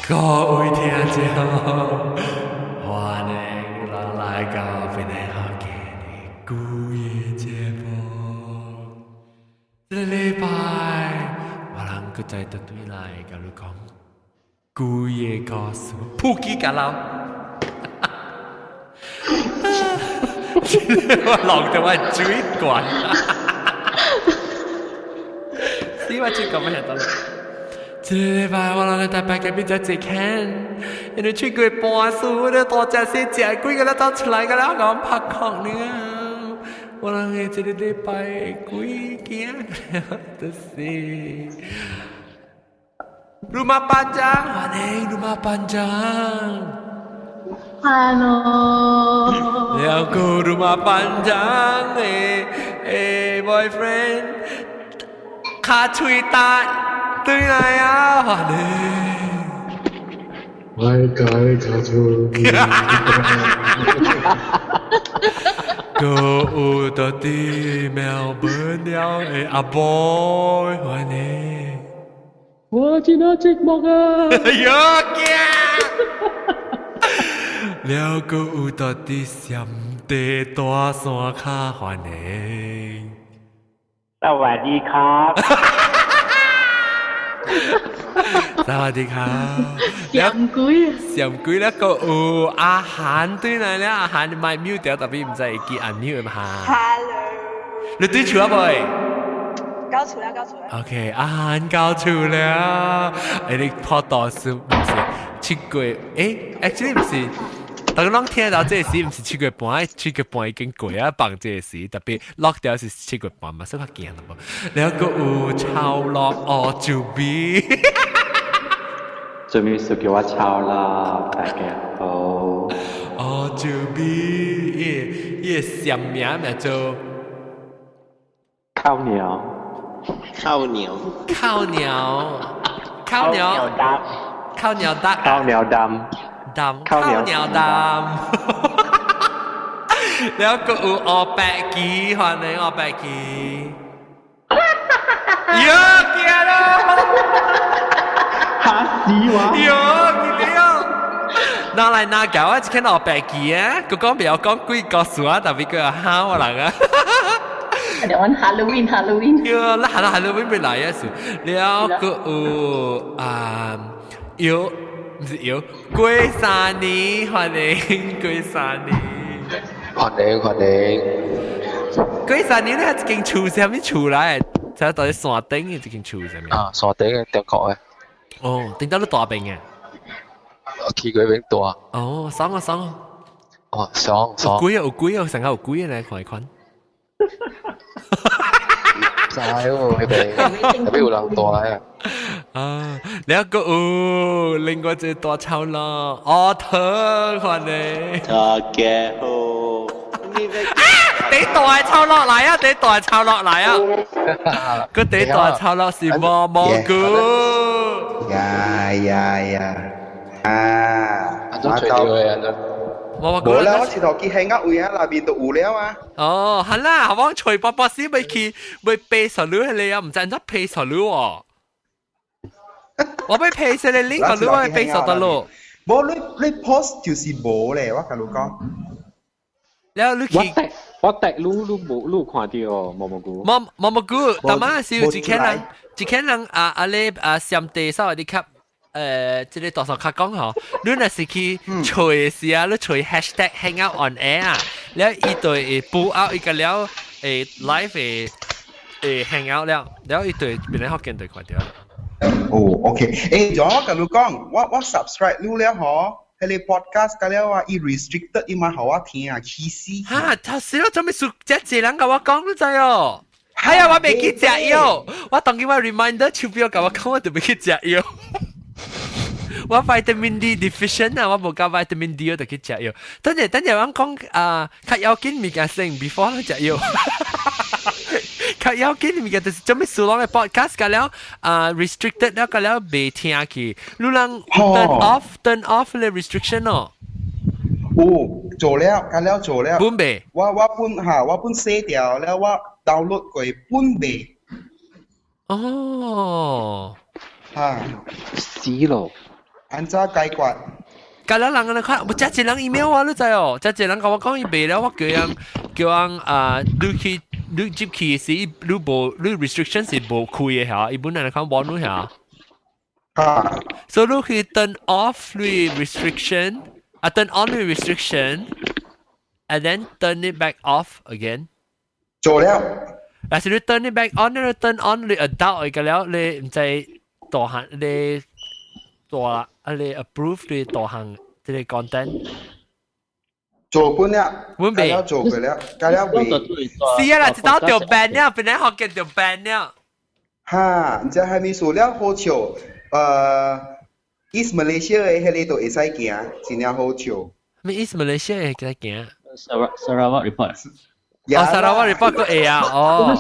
各位聽眾，歡迎咱來到邊個好嘅古夜節目。這個禮拜，我人閣再倒轉來共你講古夜故事，普及甲老。我弄到我嘴乾。死我嘴乾乜嘢得啦？這個禮拜我人來台北這邊才坐看，因為七月半數，我大隻細隻，幾個咧走出來個了，共拍空了。我人的這個禮拜鬼驚，就是 Rumah Panjang，歡迎 Rumah Panjang。 Hello。了個 Rumah Panjang 的boyfriend，跤喙焦轉來啊，歡迎。我改跤喙。閣有佇佇墨爾本了的阿 boy，歡迎。我真係寂寞啊！哎呀，驚！了閣有佇佇暹地大山跤，歡迎。สวัสดีครับ。สวัสดีครับ。上鬼。上鬼了閣有阿韓轉來了，阿韓咪 mute 掉，特別毋知會記按 mute 嘛。 Hello。你轉厝啊未？到厝了，到厝了。 OK，阿韓到厝了。欸，你破大事毋是7月？欸，actually 毋是。大家攏聽到這個時，毋是七月半，七月半已經過啊，放這個時，特別落掉是七月半嘛，所以較驚啦無。了閣有超樂哦，就比。做咩事叫我抄啦？大家好。哦，就比，伊個小名名做靠鳥。靠鳥。靠鳥。靠鳥。靠鳥得。靠鳥擔。擔。靠鳥擔。了閣有烏白旗，歡迎烏白旗。喲，驚咯！嚇死我！喲，見了。拿來拿搞啊！一看烏白旗啊，閣講袂曉講鬼故事啊，特別閣嚇我人啊。你玩 Halloween Halloween。喲，那 Halloween 未來啊是。了閣有啊，有，毋是有，過三年，歡迎過三年。歡迎歡迎。過三年你係一間厝啥物厝來？就到底山頂嘅一間厝啥物？啊，山頂嘅中國嘅。哦，頂到你大邊嘅。去過邊大。哦，爽啊爽啊！哦，爽爽。有鬼啊有鬼啊，成個有鬼啊，來看一看。知喎，那邊那邊有人大啊。啊，兩個有，另外一個大臭佬，哦，疼，歡迎。大家好。啊！第大臭落來啊！第大臭落來啊！個第大臭落是毛毛菇。呀呀呀！啊，我就毛毛菇。無啦，我前頭見喺屋位啊，那邊都有了啊。哦，好啦，我隨波波先未去，未背熟你你啊，毋知怎背熟你喎。我欲 paste 個 link，你我背熟得咯。無，你 post 就是無咧，我共你講。了你去，我滴我滴，你你無你有看到毛毛菇？毛毛毛菇，但嘛是有一間人，一間人啊啊咧啊，上地稍微啲級。這個大嫂較講吼，你若是去揣時啊，你揣 #hangout on air 啊，了伊就會補 out 一個了live 的 hangout 了，了伊就變成福建就看到。哦，OK，欸，我共你講，我 subscribe 你了嗬，彼个 podcast 個了啊，伊 restricted 伊嘛予我聽啊，氣死！哈，頭先我做咩事？這濟人共我講，你知哦？係啊，我未去食藥，我當今我 reminder 手錶共我講，我就未去食藥。我 vitamin D deficient 啊，我無夠 vitamin D 我就去食藥。等陣等陣我講啊，較要緊物件先，before 去食藥。較要緊物件就是做咩事攏嘅 podcast 個了啊 restricted 了個了袂聽去，你人 turn off 咧 restriction 哦。哦，做了，個了做了。本未？我本嚇，我本洗掉了，我 download 過本未。哦。嚇。死咯！按怎解決？隔了人來看，我遮一人 email 我，你知哦？遮一人共我講伊袂了，我叫人叫人啊，你去你入去時，你無你 restriction 是無開的嚇，伊本來來看無你嚇。啊，所以你可以 turn off 你 restriction，啊 turn on 你 restriction，and then turn it back off again。做了。但是你 turn it back on，你 turn on 你 adult 嘅了，你毋知大漢你大啊你 approve 你大項這個 content。做本了，阮未做過了，加了未？是啊啦，一道就 ban 了，本來學嘅就 ban 了。哈，毋知係咪數了好笑？East Malaysia 的彼个都會使行，真正好笑。咩 East Malaysia 會使行？Sarawak Report。哦，Sarawak Report 個會啊，哦。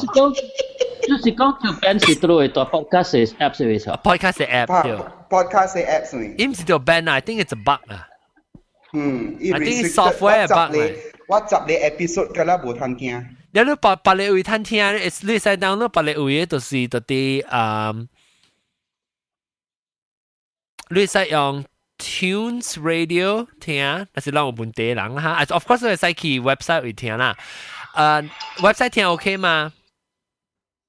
就是講條 ban 是倒會大 podcast 的 app 是袂錯？podcast 的 app 對。 podcast 的 app 是。伊毋是條 ban 啊，I think it's a bug 啊。I think software bug。我十個 episode 敢若無通聽。你你別別个位通聽，你會使 download 別个位就是到底啊。你會使用 Tunes Radio 聽，但是咱有問題人哈。Of course 會使去 website 會聽啦。Website 聽 OK 嗎？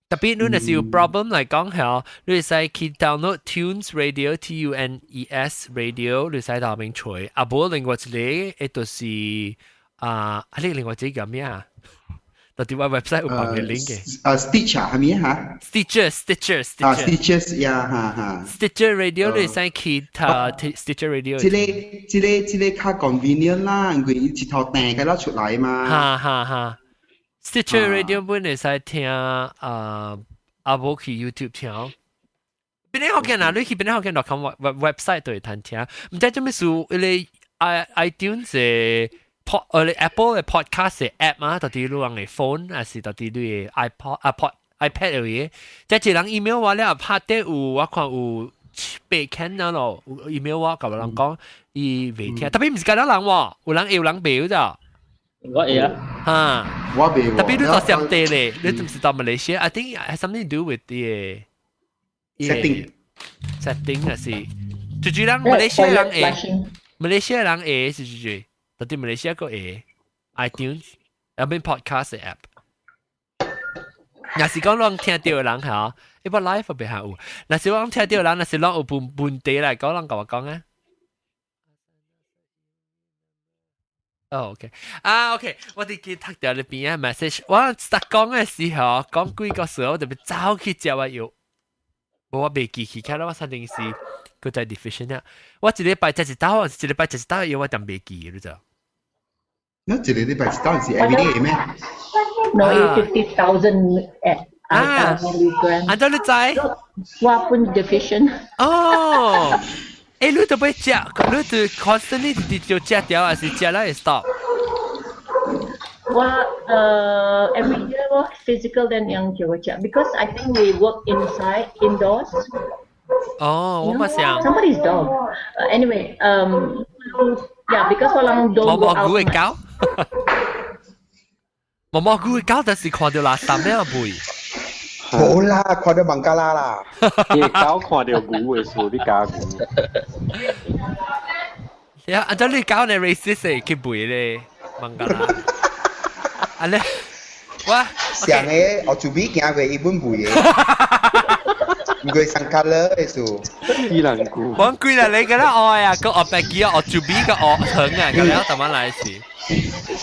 特別你若是有 problem 來講嚇，你會使去 download Tunes Radio T U N E S Radio，你使到面揣。啊，無另外一個，會就是啊，啊你另外一個叫咩啊？到底我 website 有放個 link 嘅。啊，Stitcher 係咪嚇？Stitcher，Stitcher，Stitcher。啊，Stitcher 呀，哈哈。 Stitcher Radio 你使去睇 Stitcher Radio。這個較 convenient 啦，因為伊一套訂個了出來嘛。哈哈哈。Stitcher Radio 本會使聽啊，啊無去 YouTube 聽。邊個學見啊？你去邊個學見 .com web website 都會通聽。毋知做咩事，彼个 iTunes 的 pod，Apple 的 podcast 的 app 啊，到底你人的 phone，還是到底你的 iPod 啊 pod iPad 有嘅？即一人 email 我了，拍底有我看有八間啊咯，email 我共人講伊袂聽，特別毋是干焦人喎，有人會有人袂咋。我會啊。哈，我袂。特別你到上地咧，你毋是到馬來西亞？I think it has something to do with the setting setting 還是，就人馬來西亞人會，馬來西亞人會是就到底馬來西亞個會 iTunes，那邊 podcast 的 app。若是講攏聽著的人嚇，一般 live 袂下有。若是講聽著的人，若是攏有問問題來講，人共我講啊。哦，OK，啊，OK，我哋記讀著你邊啊 message，我實講的時候，講幾個時候，我特別走去食我藥，無我袂記起，看到我肯定是閣再 deficient 啊。我一禮拜食一道，一禮拜食一道藥，我就袂記，你知？你一個禮拜一道是 every day 咩？No, 50,000 啊， milligram。按照你知？我本 deficient。哦，欸，你都欲食，你就 constantly 就食掉，還是食了會 stop？我every year 我 physical then 樣叫我食，because I think we work inside indoors。哦，我嘛想。 Somebody's dog. Anyway, yeah, because 我人 don't go out. 毛毛菇的狗。毛毛菇的狗，但是看著垃圾咩袂？無啦，看著孟加拉啦。伊狗看著牛的時候，你咬牛。呀，按照你狗呢 racist 去背咧孟加拉。啊咧，我上個我做尾行過伊本背的，毋過上卡了的數。伊人牛。我幾啦，你個啦愛啊，個學白機啊，學做尾個學腸啊，咁樣怎麼來事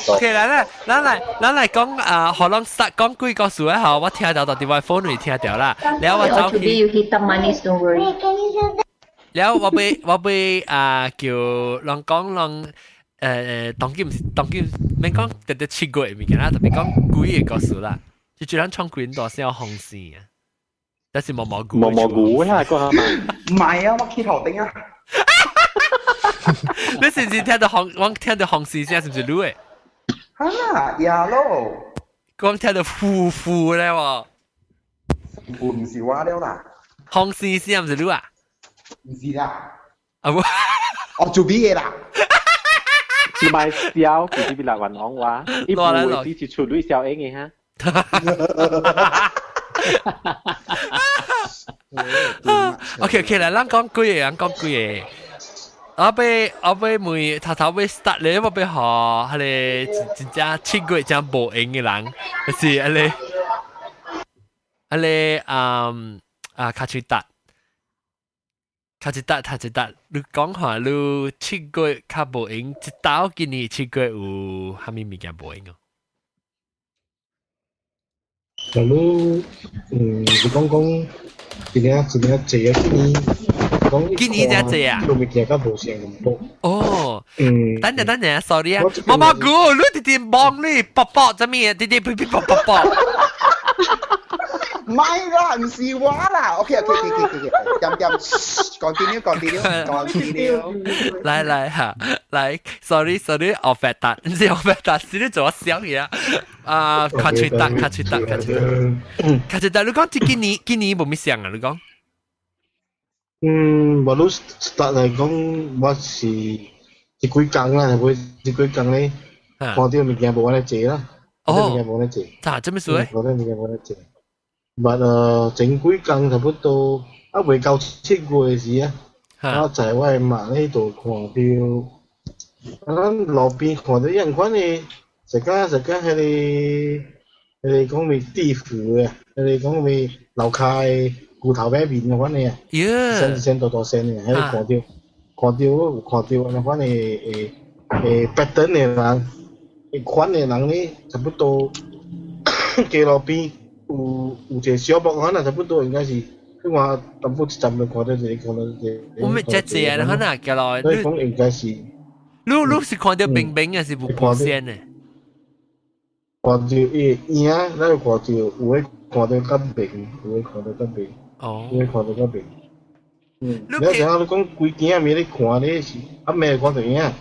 ？OK，來來，咱來咱來講啊，可能實講幾個數啊，我聽到到佇我 phone 裏聽到啦。然後我走去。 You hitam manis, don't worry. 然後我欲啊叫人講人當今毋是當今，免講特別7月的物件啦，特別講鬼的故事啦。就這人創鬼大聲風聲啊，但是毛毛菇。毛毛菇啦，個係嘛？唔係啊，我起頭頂啊。你是唔是聽到風？我聽到風聲聲是毋是你的？哈，呀咯。講聽到呼呼咧喎。唔是我了啦。風聲聲毋是你啊？唔是啦。啊無。我做咩嘢啦？你買笑，佢啲比來雲講話，伊唔會是出女笑應嘅哈。 OK OK 來，咱講幾個，咱講幾個。我欲問頭頭欲 start 咧，我欲予彼个真正7月真無閒的人，就是彼个啊跤喙達，跤喙達，跤喙達，你講下你七月較無閒，一到今年七月有啥物物件無閒哦？嗱，你你講講，一領一領濟啊，今年講今年真濟啊？都物件較無像咁多。哦，等陣等陣，sorry 啊，毛毛菇，你直直望你卜卜做咩？直直噼噼卜卜卜。唔係啦，唔是我啦。OK，掂掂，continue continue continue。來來哈，來，sorry sorry，我發達，唔是我發達，是你做我小嘢啊。啊，跤喙達，跤喙達，跤喙達，跤喙達，你講這今年無咩想啊？你講？我都 start 嚟講，我是這幾工啦，會這幾工咧，看到物件無按呢濟啦，物件無按呢濟。咋這麼說？看到物件無按呢濟。但前幾工差不多，啊未到7月時啊，我在我的媽彼度看到，啊咱路邊看到樣款的，一間一間彼個講咩地府啊，彼個講咩樓跤的牛頭馬面款的啊，一線一線大大線的，彼個看到，看到有看到按款的pattern 的人，款的人咧，差不多街路邊。有一個小木可能差不多應該是，你看淡薄一站就看到一個，看到一個。我咪只隻啊，可能過來。所以講應該是。你是看到明明還是無無線的？看到伊影，咱就看到有的看到較明，有的看到較明。有的看到較明。你知影你講規間仔暝咧看咧是，暗暝看到影。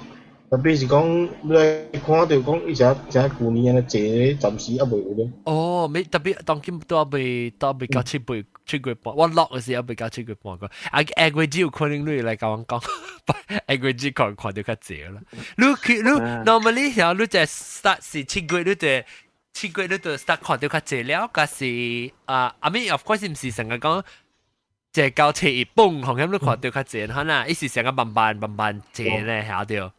特別是講你來看到講伊啥啥舊年按呢坐咧，暫時猶未有咧。哦，沒特別當今都未到7月7月半，我落的時猶未到七月半個。啊，下月只有可能你來共我講，下月只看看到較濟啦。你去你 normally 時你就 start 是七月，你就七月你就 start 看到較濟了，還是啊？I mean of course 毋是成個講。這到七月半，好像你看到較濟，可能伊是成個慢慢慢慢濟咧，曉著。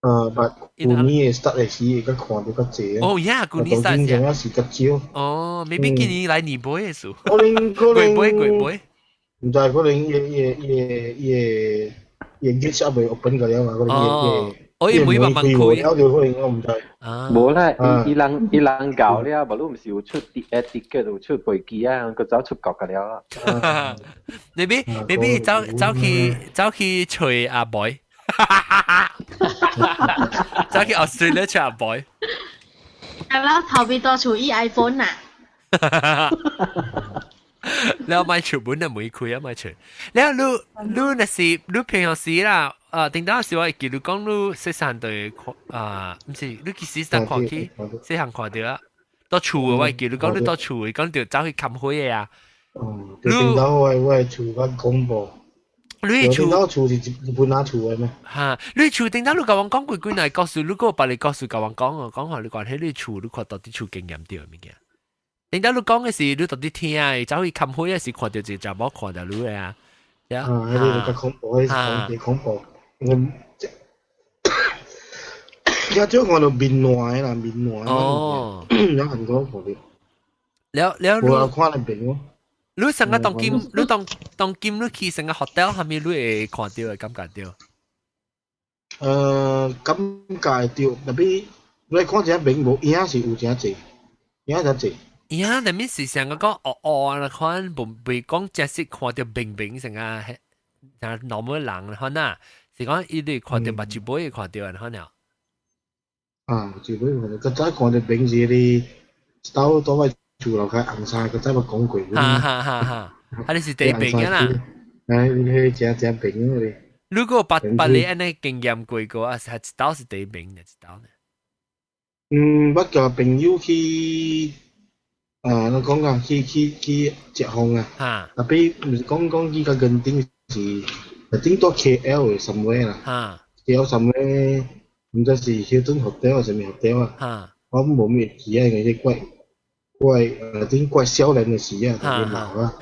啊，但舊年的 start 的時會較看到較濟。哦呀，舊年 start 時是較少。哦，maybe 今年來年尾的事。可能可能。月尾月尾。毋知可能伊伊伊伊伊日猶未 open 個了嘛？可能伊伊。哦，伊每慢慢開。了就可能我毋知。無啦，伊人搞了，無你毋是有出 ticket 有出飛機啊，閣走出國個了。 Maybe 走去揣阿 boy。走去 Australia 揣阿 boy。係啦，頭邊多厝伊 iPhone 啊。了買厝本就每開啊買厝。了你若是你平常時啦，啊，頂當時我會記你講你細漢對啊，毋是你幾時才看去？細漢看著啊，到厝我會記你講你到厝，講著走去砍火的啊。哦，頂當我的厝較恐怖。你厝頂厝是日本哪厝的咩？哈，你厝頂當你共我講過幾若故事，你閣別個故事共我講哦，講下你關係你厝，你看到底厝經驗著物件。頂當你講的是你到底聽的，走去砍火的是看著一個查某看著你的啊。啊，彼個較恐怖，彼個恐怖。我較少看到面爛的啦，面爛。哦。有很多看到。了了，我看得明咯。你成個當今，你當今你去成個 hotel，係咪你會看著會感覺著？感覺著，特別你看這明無影是有誠濟，影誠濟。影那面是成個講黑黑啊，款無袂講真實看著明明成個，像 normal 人款啊，是講伊哋看著目睭尾會看著款了。啊，目睭尾看著，較早看著明是你兜倒位厝樓下紅衫，較早捌講過。哈哈哈！哈，啊你是第一遍啊啦。哎，你彼誠誠明個。如果捌捌你按呢經驗過個，啊，係一道是第一名，一道呢？嗯，我共朋友去，啊，你講啊，去捷風啊，特別毋是講講去較雲頂是，頂到 KL 的 somewhere 啦，KL somewhere，毋知是 Hilton Hotel 還是啥物 hotel 啊，我無咩記啊，因為怪怪頂怪少年的時啊，特別老啊。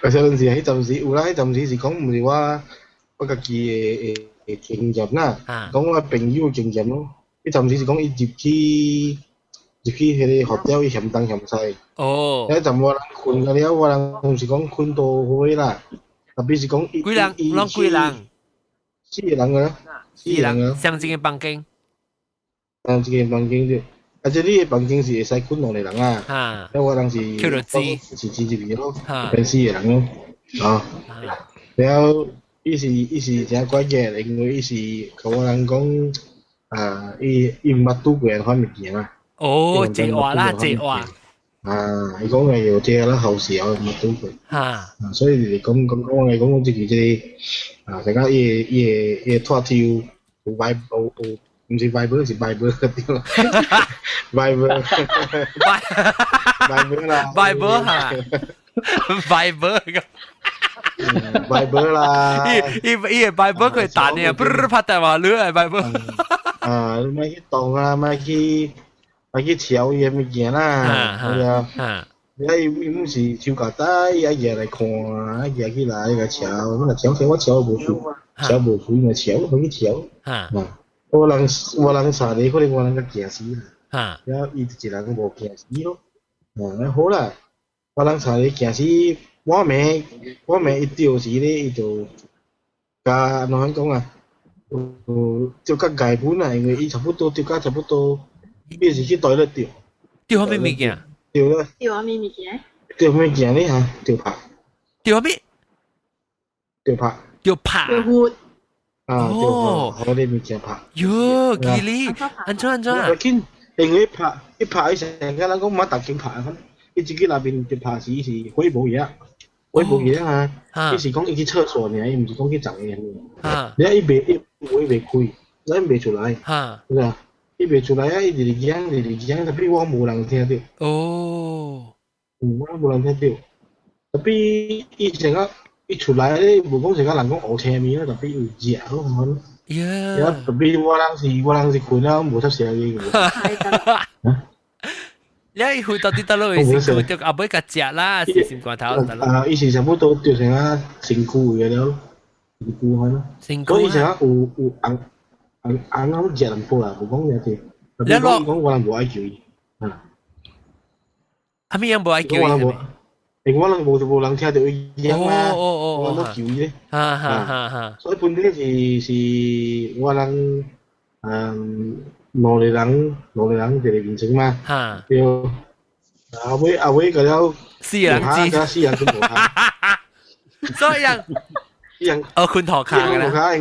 有陣時迄陣時有啦，迄陣時是講毋是我家己的經驗啦，講我朋友的經驗咯。迄陣時是講伊入去彼個學校，伊嫌東嫌西。迄陣我人睏個了，我人毋是講睏到好啦，特別是講伊幾人？攏幾人？四個人啊，四個人啊。相一個房間。啊，一個房間對。啊，這你的房間是會使睏兩個人啊。我人是是擠入去咯，變四個人咯。啊。然後伊是誠怪嘅，因為伊是共我人講，啊，伊毋捌拄過款物件啦。哦，這話啦，這話。啊，伊講嘅有這啦，好笑，毋捌拄過。啊，所以就是講講講我來講，這個這個，啊，成個伊個脫手有歪有有。毋是 Viber 是 Bible 對啦，Bible Bible 啦，Bible 哈，Bible 個，Bible 啦，伊伊伊個 Bible 佢彈嘅，噗拍電話你係 Bible。啊，你莫去動啊，莫去敲伊個物件啦，係啊。你伊毋是手夾帶，伊愛舉來看，愛舉起來個敲，我若敲敲我敲無出，敲無出咪敲，去敲。啊。我人三個可能我人較驚死啦，然後伊一人無驚死咯。啊，好啦，我人三個驚死，我暝伊著時咧，伊就共按怎講啊？有就較礙本啦，因為伊差不多著甲差不多，伊是去 toilet 著。著啥物物件？著啦。著啥物物件？著物件咧嚇？著拍。著啥物？著拍。著拍。著血。啊，哦，好啲物件拍。喲，記哩，按怎按怎？我見，因為拍，一拍伊成個人講馬逐間拍，伊自己那邊就拍時是火無去啊，火無去啊，伊是講伊去廁所爾，伊毋是講去鏨伊爾。你伊袂伊門袂開，咱袂出來。是啊，伊袂出來啊，伊直直講，直直講，tapi 我無人聽著。我無人聽著。tapi 伊成個。伊出來咧，無講成個人講烏青面啦，tapi 有食好可能。呀，tapi 我人是睏了，無出聲嘅。你去到底佗落位是就後尾共食啦，是心肝頭。啊，伊是差不多就成啊身軀嘅了，身軀可能。身軀。所以成啊有有紅紅紅好食淡薄啦，無講啥濟。你講我人無愛叫伊，啊。啥物人無愛叫伊？因為我人無人聽著伊講嘛，我攏求伊咧。所以本身是我人兩個人一個眠床嘛。對。後尾個了，四人知，四人困塗跤。所以人，四人哦困塗跤啦。塗跤，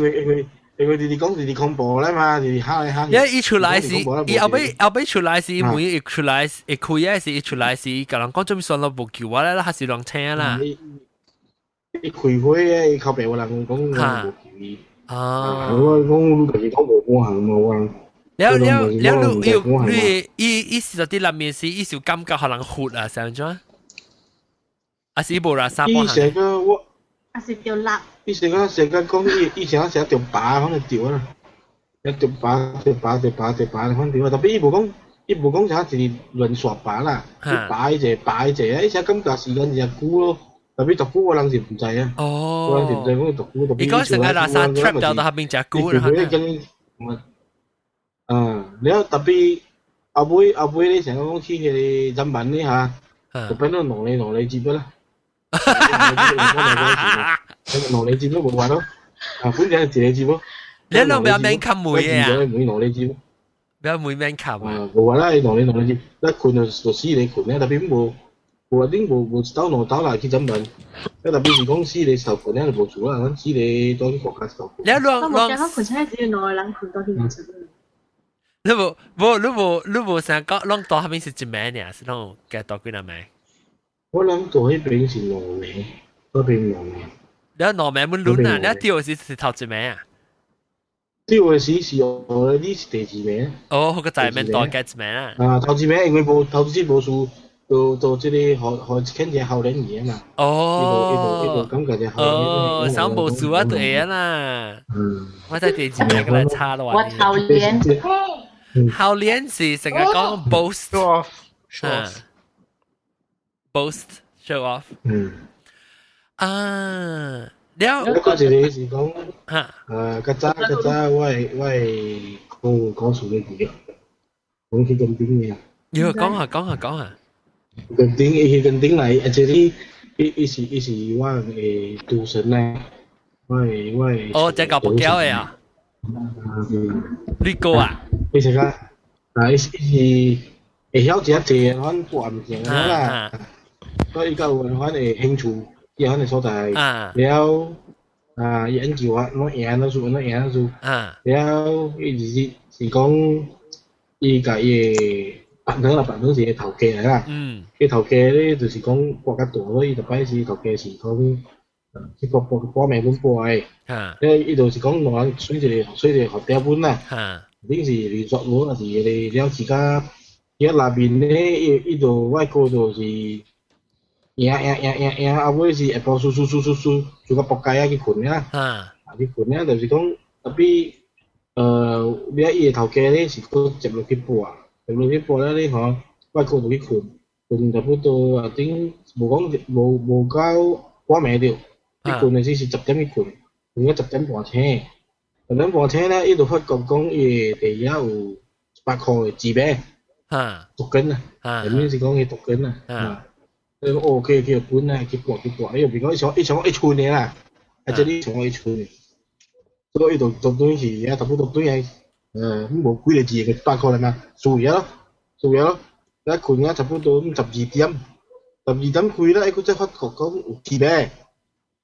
因為直直講直直恐怖咧嘛，直直嚇來嚇去。因為伊出來時，伊後尾出來時，門一出來，一開啊時，伊出來時，共人講做咩算落無救我咧，還是亂聽啦。伊開會啊，伊後壁有人講無救伊。啊！我講你家己講無可行嘛，我。了了了，你有你伊是佇內面時，伊是有感覺予人唬啊，是按怎？還是伊無啦三伊成個我。還是著蠟。伊成個講伊成成著拔，反正著啦，一著拔著拔著拔著拔，反正著啊。特別伊無講啥是連續拔啦，伊拔一隻拔一隻啊，伊成感覺時間誠久咯。特別讀久我人是毋知啊。我人是毋知講讀久，特別。伊講成個垃圾 trap 掉到下邊誠久啦。啊，了特別後尾咧，成個講去彼個砧板咧嚇，就變做兩個接啦。兩個接都無法咯，啊，本來係一個接咯。你兩不要免冚門啊！門兩個接，不要門免冚啊！無法啦，兩個接，咱睏就四個睏咧，特別無無一定無一兜兩兜啦去砧板，啊特別是講四個頭睏咧就無厝啦，咱四個倒去國家頭。你兩兩，我無驚講睏出來只有兩個人睏倒去無厝。你無成講攏住彼邊是一暝爾，是攏加住幾若暝？我諗住彼邊是兩暝，彼邊兩暝。你兩暝滿輪啊？你著時是頭一暝啊？著時是哦，你是第二暝。哦，好個在免多加一暝啊！啊，頭一暝因為無頭一無事，就這個予予牽一個少年兒嘛。哦。伊就感覺這少年。哦，啥無事啊，就會啊啦。我在第二暝過來查落。我頭連。後年是成日講 boast。 Show off。 Boast show off。啊，了。我個一個是講，較早較早我會講講數嘅字，講去墾丁嘅。喲，講下講下講下。墾丁，伊去墾丁來，而且你伊是我的賭神咧，我的。哦，這個不交的啊？你哥啊？伊是講，啊，伊是會曉食濟款博物件啦，所以伊較有款會興趣，伊款的所在，了啊，伊研究啊，攏贏都輸，攏贏都輸，了伊就是是講，伊共伊的辦堂啦，辦堂是伊頭家來啦，伊頭家咧就是講博較大，所以伊逐擺是頭家是講，去博博博命本博的，了伊就是講兩人選一個選一個學條本啦，頂是連續攞，還是迄個了自家，伊內面咧，伊就外國就是贏贏贏贏贏，後尾是下晡輸輸輸輸輸，輸到仆街啊去睏啊，去睏啊，就是講 tapi 了伊的頭家咧是閣接落去博，接落去博了咧吼，外國就去睏，睏差不多啊頂無講無無到半暝著，去睏的時是10點去睏，睏到10點半醒，10點半醒咧，伊就發覺講伊的地下有100箍的紙幣，毒根啊，下面是講伊毒根啊，啊，伊講哦，去去本啊，去博去博，伊又變講伊想伊想一寸的啦，啊，這裡想一寸的，所以伊就就轉去，啊，差不多轉來，無幾個字個100箍來嘛，輸去咯，輸去咯，啊，睏啊，差不多12點，12點開啦，伊閣再發覺講有紙幣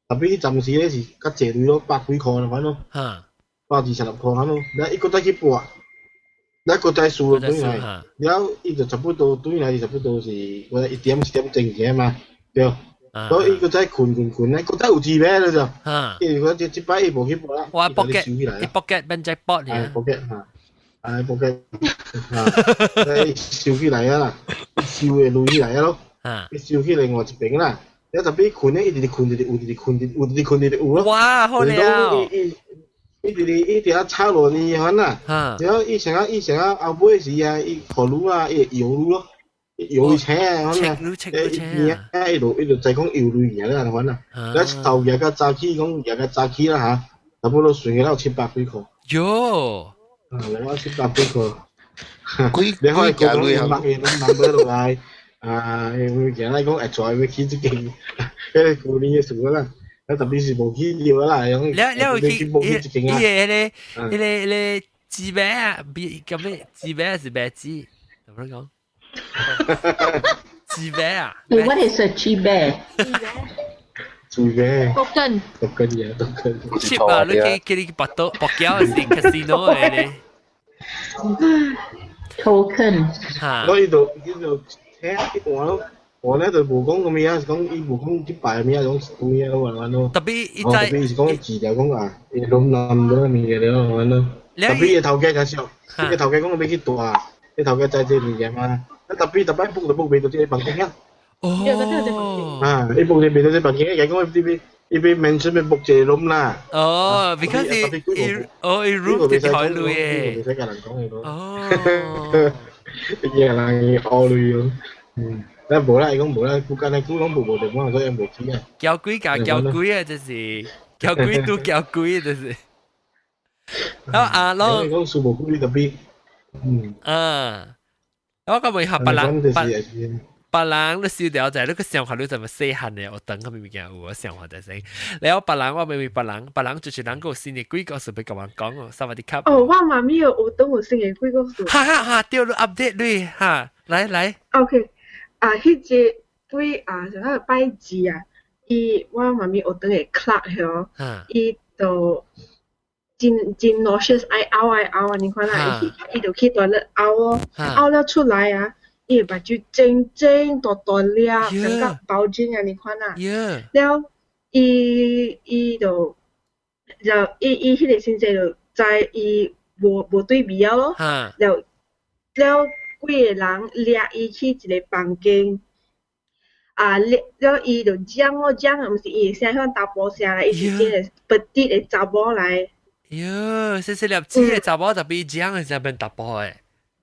，tapi 彼陣時咧是較濟鐳咯，百幾箍款咯，126箍款咯，了伊閣再去博。咱閣再輸轉來，了伊就差不多轉來，差不多是我1點1點鐘起嘛，對。所以伊閣再睏睏睏咧，閣再有紙幣了就。伊講這這擺伊無去博啦，我 pocket，伊 pocket 變 jackpot 爾。pocket 哈，啊 pocket，哈，伊收起來啊啦，收的鐳起來啊咯，伊收去另外一邊啦。了 tapi 睏咧，伊直直睏，直直有，直直睏，直有，直直睏，直直有咯。哇，好了。伊直直伊直啊炒落呢款啦，然後伊成啊伊成啊後尾時啊，伊予女啊，伊會搖女咯，搖伊請啊，款啊，伊伊就知講搖女贏啦款啊，了頭日較早起講日較早起啦嚇，差不多算起來有700幾箍。喲，啊，兩萬700幾箍。幾你可以講講乜嘢攏諗不落來，啊，因為今日講會做會去這間，彼個舊年的事啦。啊，特別是無去了啦，了了去伊伊個彼個彼個紙幣啊，比咁咩紙幣是白紙，怎麼講？紙幣啊？What is a 紙幣？紙幣。 token。 token 嘢，token。 chip 啊，你去去你博賭博繳是 casino 的咧。 token。嚇。我伊就伊就聽一換咯。我咧就無講啥物啊，是講伊無講這擺物啊，講啥物啊，玩玩咯。 tapi 伊知。 tapi 是講字就講啊，伊攏南咗物嘅了，玩咯。tapi 伊頭家較俗，伊頭家講欲去蹛，伊頭家知這物件嘛。啊，tapi 逐擺 book 就 book 袂到這個房間啊。哦。啊，伊 book 就袂到這個房間，伊講伊伊欲 mention 欲 book 這個 room 啦。哦，because 伊伊哦伊 room 就開鐳的。袂使共人講的咯。哦。伊個人烏鐳咯，嗯。咱無啦，伊講無啦，古間咧古攏無無電話，所以無去啊。交鬼共交鬼啊，這是交鬼拄交鬼，這是。啊啊，攏講輸無鬼 tapi，嗯。啊，我講問下別人，別別人你燒掉在你個想法你怎麼細漢的？我等佢物件有我想法在先。然後別人我明明別人，別人就是人個新的鬼故事欲共我講哦，薩瓦迪卡。哦，我媽咪有學堂有新的鬼故事。哈哈哈，對，你 update 你哈，來來。 OK。啊，彼個對啊，啥個拜二啊，伊我媽咪學堂的 clerk 吼，伊就真真 nauseous 愛嘔愛嘔啊，你看啦，伊伊就去 toilet 嘔哦，嘔了出來啊，伊目睭真真大大粒，感覺包針啊，你看啦，了伊伊就就伊伊彼個先生就知伊無無對味了咯，了了。幾個人掠伊去一個房間，啊，掠了伊就講咯講，毋是伊的聲像查埔聲來，伊是一個 petite 的查某來。喲，細細粒子的查某，tapi 講的時變查埔的。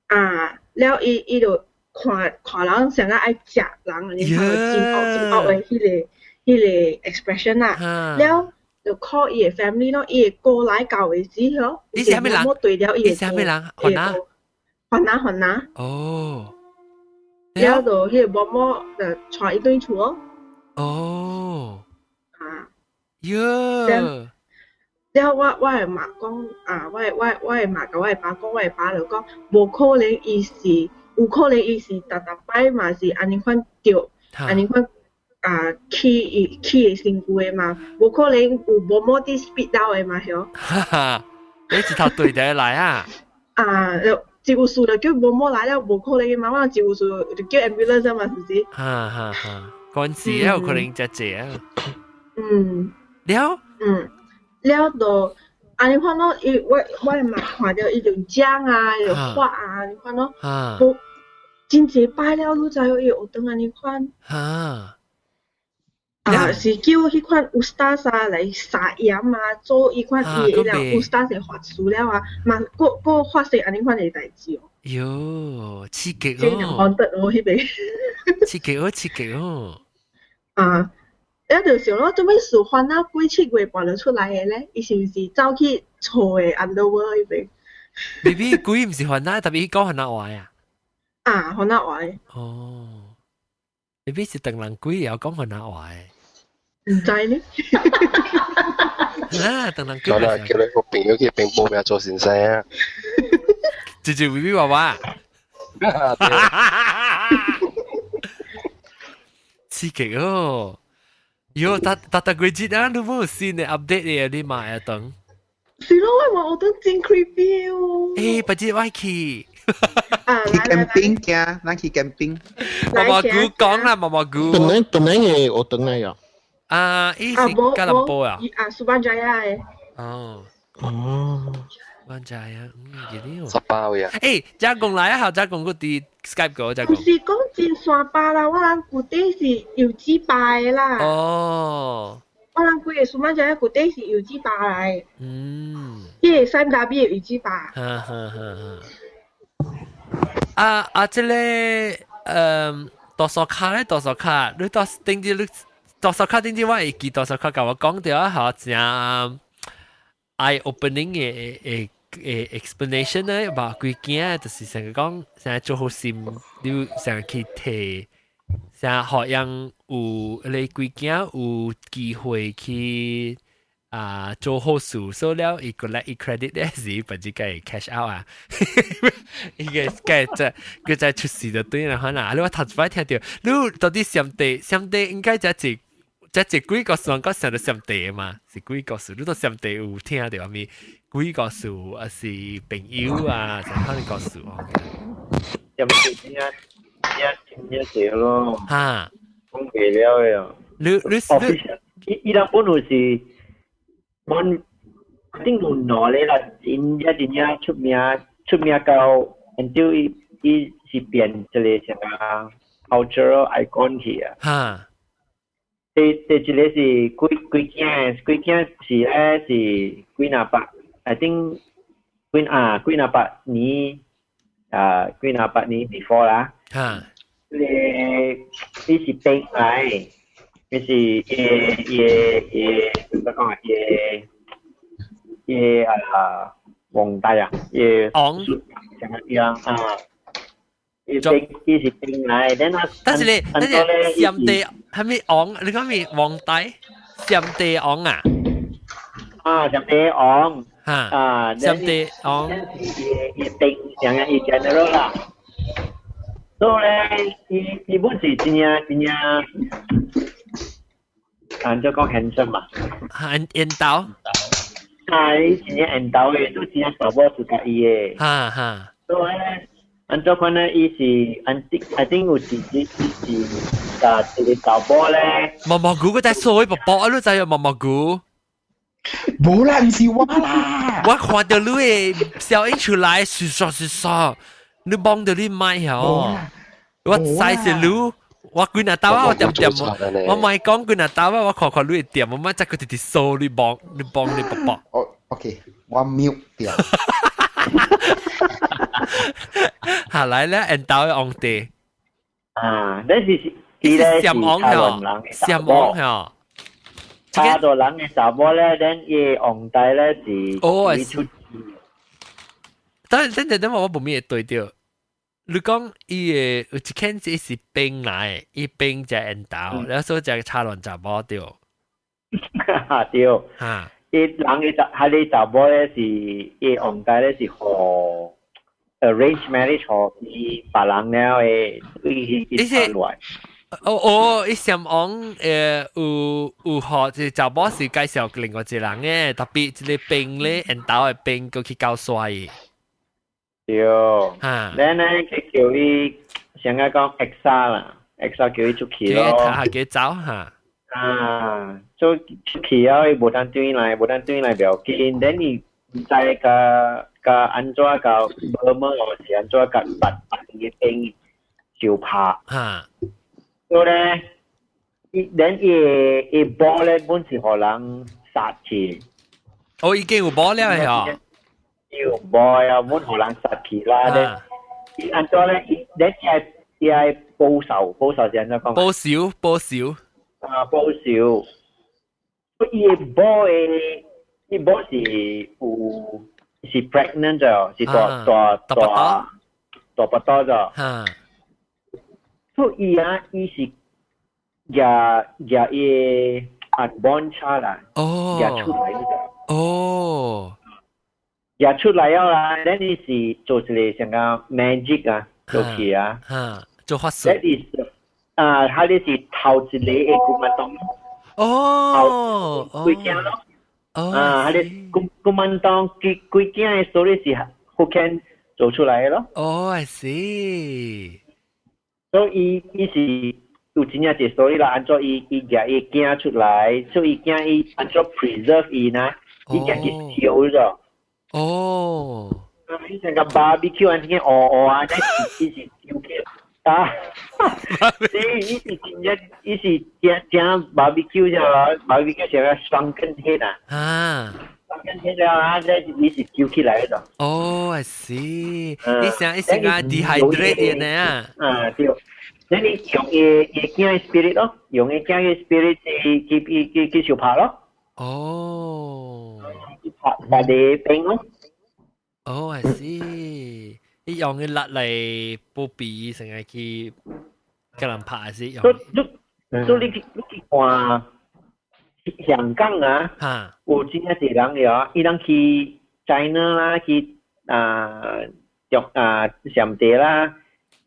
啊，了伊伊就看看人像愛食人，你看真惡真惡的彼個。彼個 expression 啦，了就 call 伊个 family 咯，伊會過來到為止嗬。你是啥物人？對了伊是啥物人？番仔？番仔番仔。哦。了就彼個某某就帶伊轉厝咯。哦。啊。喲。了我的媽講啊，我的媽佮我的爸講，我的爸就講，無可能伊是，有可能伊是逐逐擺嘛是按呢款著，按呢款啊起伊起的身軀的嘛，無可能有無毛佇 speed 到的嘛，曉？哈哈，你一頭對的來啊？啊，就醫務所就叫無毛來了，無可能的嘛，我醫務所就叫 ambulance 嘛，是毋是？哈哈哈，嗰陣時有可能遮濟啊。了？了就按呢款咯，伊我的媽看著伊就講啊，伊就發啊，按呢款咯。無真濟擺了，你知影伊學堂按呢款。啊，是叫彼款 ustaz 啊來撒鹽啊，做彼款伊的了 ustaz 的法術了啊，嘛閣閣發生按呢款的代誌哦。喲，刺激哦！好得哦，彼个。刺激哦，刺激哦！啊。一就想咯，做咩事番仔鬼7月半就出來的咧？伊是毋是走去厝的 underworld 彼邊？maybe 鬼毋是番仔，特別講番仔話啊。啊，番仔話。哦，maybe 是唐人鬼也講番仔話的。毋知呢。啊，唐人鬼。叫你叫你個朋友去並報名做先生啊！直接 B B 娃娃。刺激哦！喲，逐逐逐幾節啊，你無新的 update 的，你嘛會等？是咯，我話我都真 creepy 哦。欸，不知我去。啊，去 camping 驚，咱去 camping。毛毛菇講啦，毛毛菇。本來本來嘅我等來呀。啊，伊是吉隆坡啊。啊，蘇班仔啊的。哦。哦。班仔啊，嗯，記得。十八位啊。欸，遮講來啊，後遮講個佇 Skype 個，遮講。毋是講真山巴啦，我人舊底是油脂巴的啦。哦。我人規個蘇曼仔舊底是油脂巴來。嗯。伊個三大米的油脂巴。哈哈哈！啊啊！這個，多數卡咧，多數卡，你到頂住你多數卡頂住，我會記多數卡，共我講著啊，吼，真 eye opening 的的的 explanation 咧，把規件就是成個講，成做好心，你成去提，成予人有你規件有機會去啊做好事，所以了伊過來伊 credit 咧是不只個 cash out 啊，伊個個在佢在出事就對啦，可能啊，你我頭一擺聽著，你到底上帝上帝應該才一才一幾個算個上到上帝嘛？是幾個事？你都上帝有聽著啥物？幾個事還是朋友啊？啥可能個事哦？有冇聽聽聽聽咯？哈，講袂了的。你你你，伊伊人本來是，阮頂有兩個啦，真正真正出名出名到，然後伊伊是變一個啥個 cultural icon 去啊。哈。第第一個是幾幾件，幾件是咧是幾若百，I think 幾啊幾若百年啊幾若百年 before 啦。哈。這個伊是兵來，伊是伊伊伊怎講啊？伊伊啊皇帝啊，伊王，像樣啊。伊兵伊是兵來，然後但是咧，但是上帝係咪王？你講咩皇帝？上帝王啊？啊，上帝王。哈。啊，上帝王。伊伊兵像樣伊 general 啦。所以咧，伊伊本是真正真正，按照講 handsome 嘛。很緣投。啊，伊真正緣投的，都真正查某自家伊的。哈哈。所以咧，按照看咧，伊是按 I think 有一日伊是甲一個查某咧。毛毛菇佢在所謂寶寶，你知影毛毛菇？無啦，毋是我啦。我看著你的聲音出來，是啥是啥？你望著你麥哦，我知是你，我幾若兜啊，我點點，我莫講幾若兜啊，我看看你會點，我莫再閣直直掃你望，你望你卜卜。哦，OK，我 mute 掉。下來咧，緣投的皇帝。啊，但是伊咧是暹王查亂人嘅暹王嚇，查亂人嘅查某咧，then 伊皇帝咧是哦，出。等等等等，我無咩對著。你講伊個有一間這是兵來，伊兵就緣投，然後所以就查亂查某對。對。嚇。伊人嘅查，彼个查某咧是伊皇帝咧是予 arrange marriage 予伊別人了的，伊伊查來。哦哦，伊暹王有予這查某是介紹另外一個人嘅，特別這個兵咧，緣投的兵過去交帥伊。對。嚇。咱咧佢叫伊上個講 exile 啦，exile 叫伊出去咯。叫伊走嚇。啊，做出去啊，伊無當轉來，無當轉來袂要緊，等伊毋知共共按怎共無無或是按怎共別別個兵相拍。所以咧，伊連伊伊某咧本是予人殺去。哦，已經有某了嗬。有某啊，本予人殺去啦咧。伊按怎咧？伊咧伊愛伊愛報仇，報仇是按怎講？報仇，報仇。啊，報仇！伊個某的，伊某是有是 pregnant 咗，是大大大大腹肚咗。所以伊啊，伊是舉舉伊 unborn child 啦，舉出來咗。舉出來了啦，咱伊是做一個像個 magic 啊，做起啊。做法術。 That is 啊，彼个是頭一個的古曼童。規囝咯。啊，彼个古古曼童規規囝的 story 是福建做出來的咯。哦，I see。所以伊伊是有真正一個 story 啦，按怎伊伊舉伊囝出來，所以伊囝伊按怎 preserve 伊呢？伊舉去燒咗。伊像個 barbecue 按怎烏烏啊，但是伊是燒起來。啊！伊伊是真正，伊是正正 barbecue 啫嘛，barbecue 像個 shrunken head 啊。Shrunken head 了啊，這伊是燒起來的。哦，I see。伊想伊想啊，dehydrate 呢啊。啊，對。那你用伊伊囝的 spirit 咯，用伊囝的 spirit 去去去去去相拍咯。去拍拍你兵咯。哦，I see。伊用嘅力嚟保庇，成日去給人拍是用。所你所以你去你去看香港啊，有真正濟人了，伊人去 China 啦，去啊中啊暹地啦，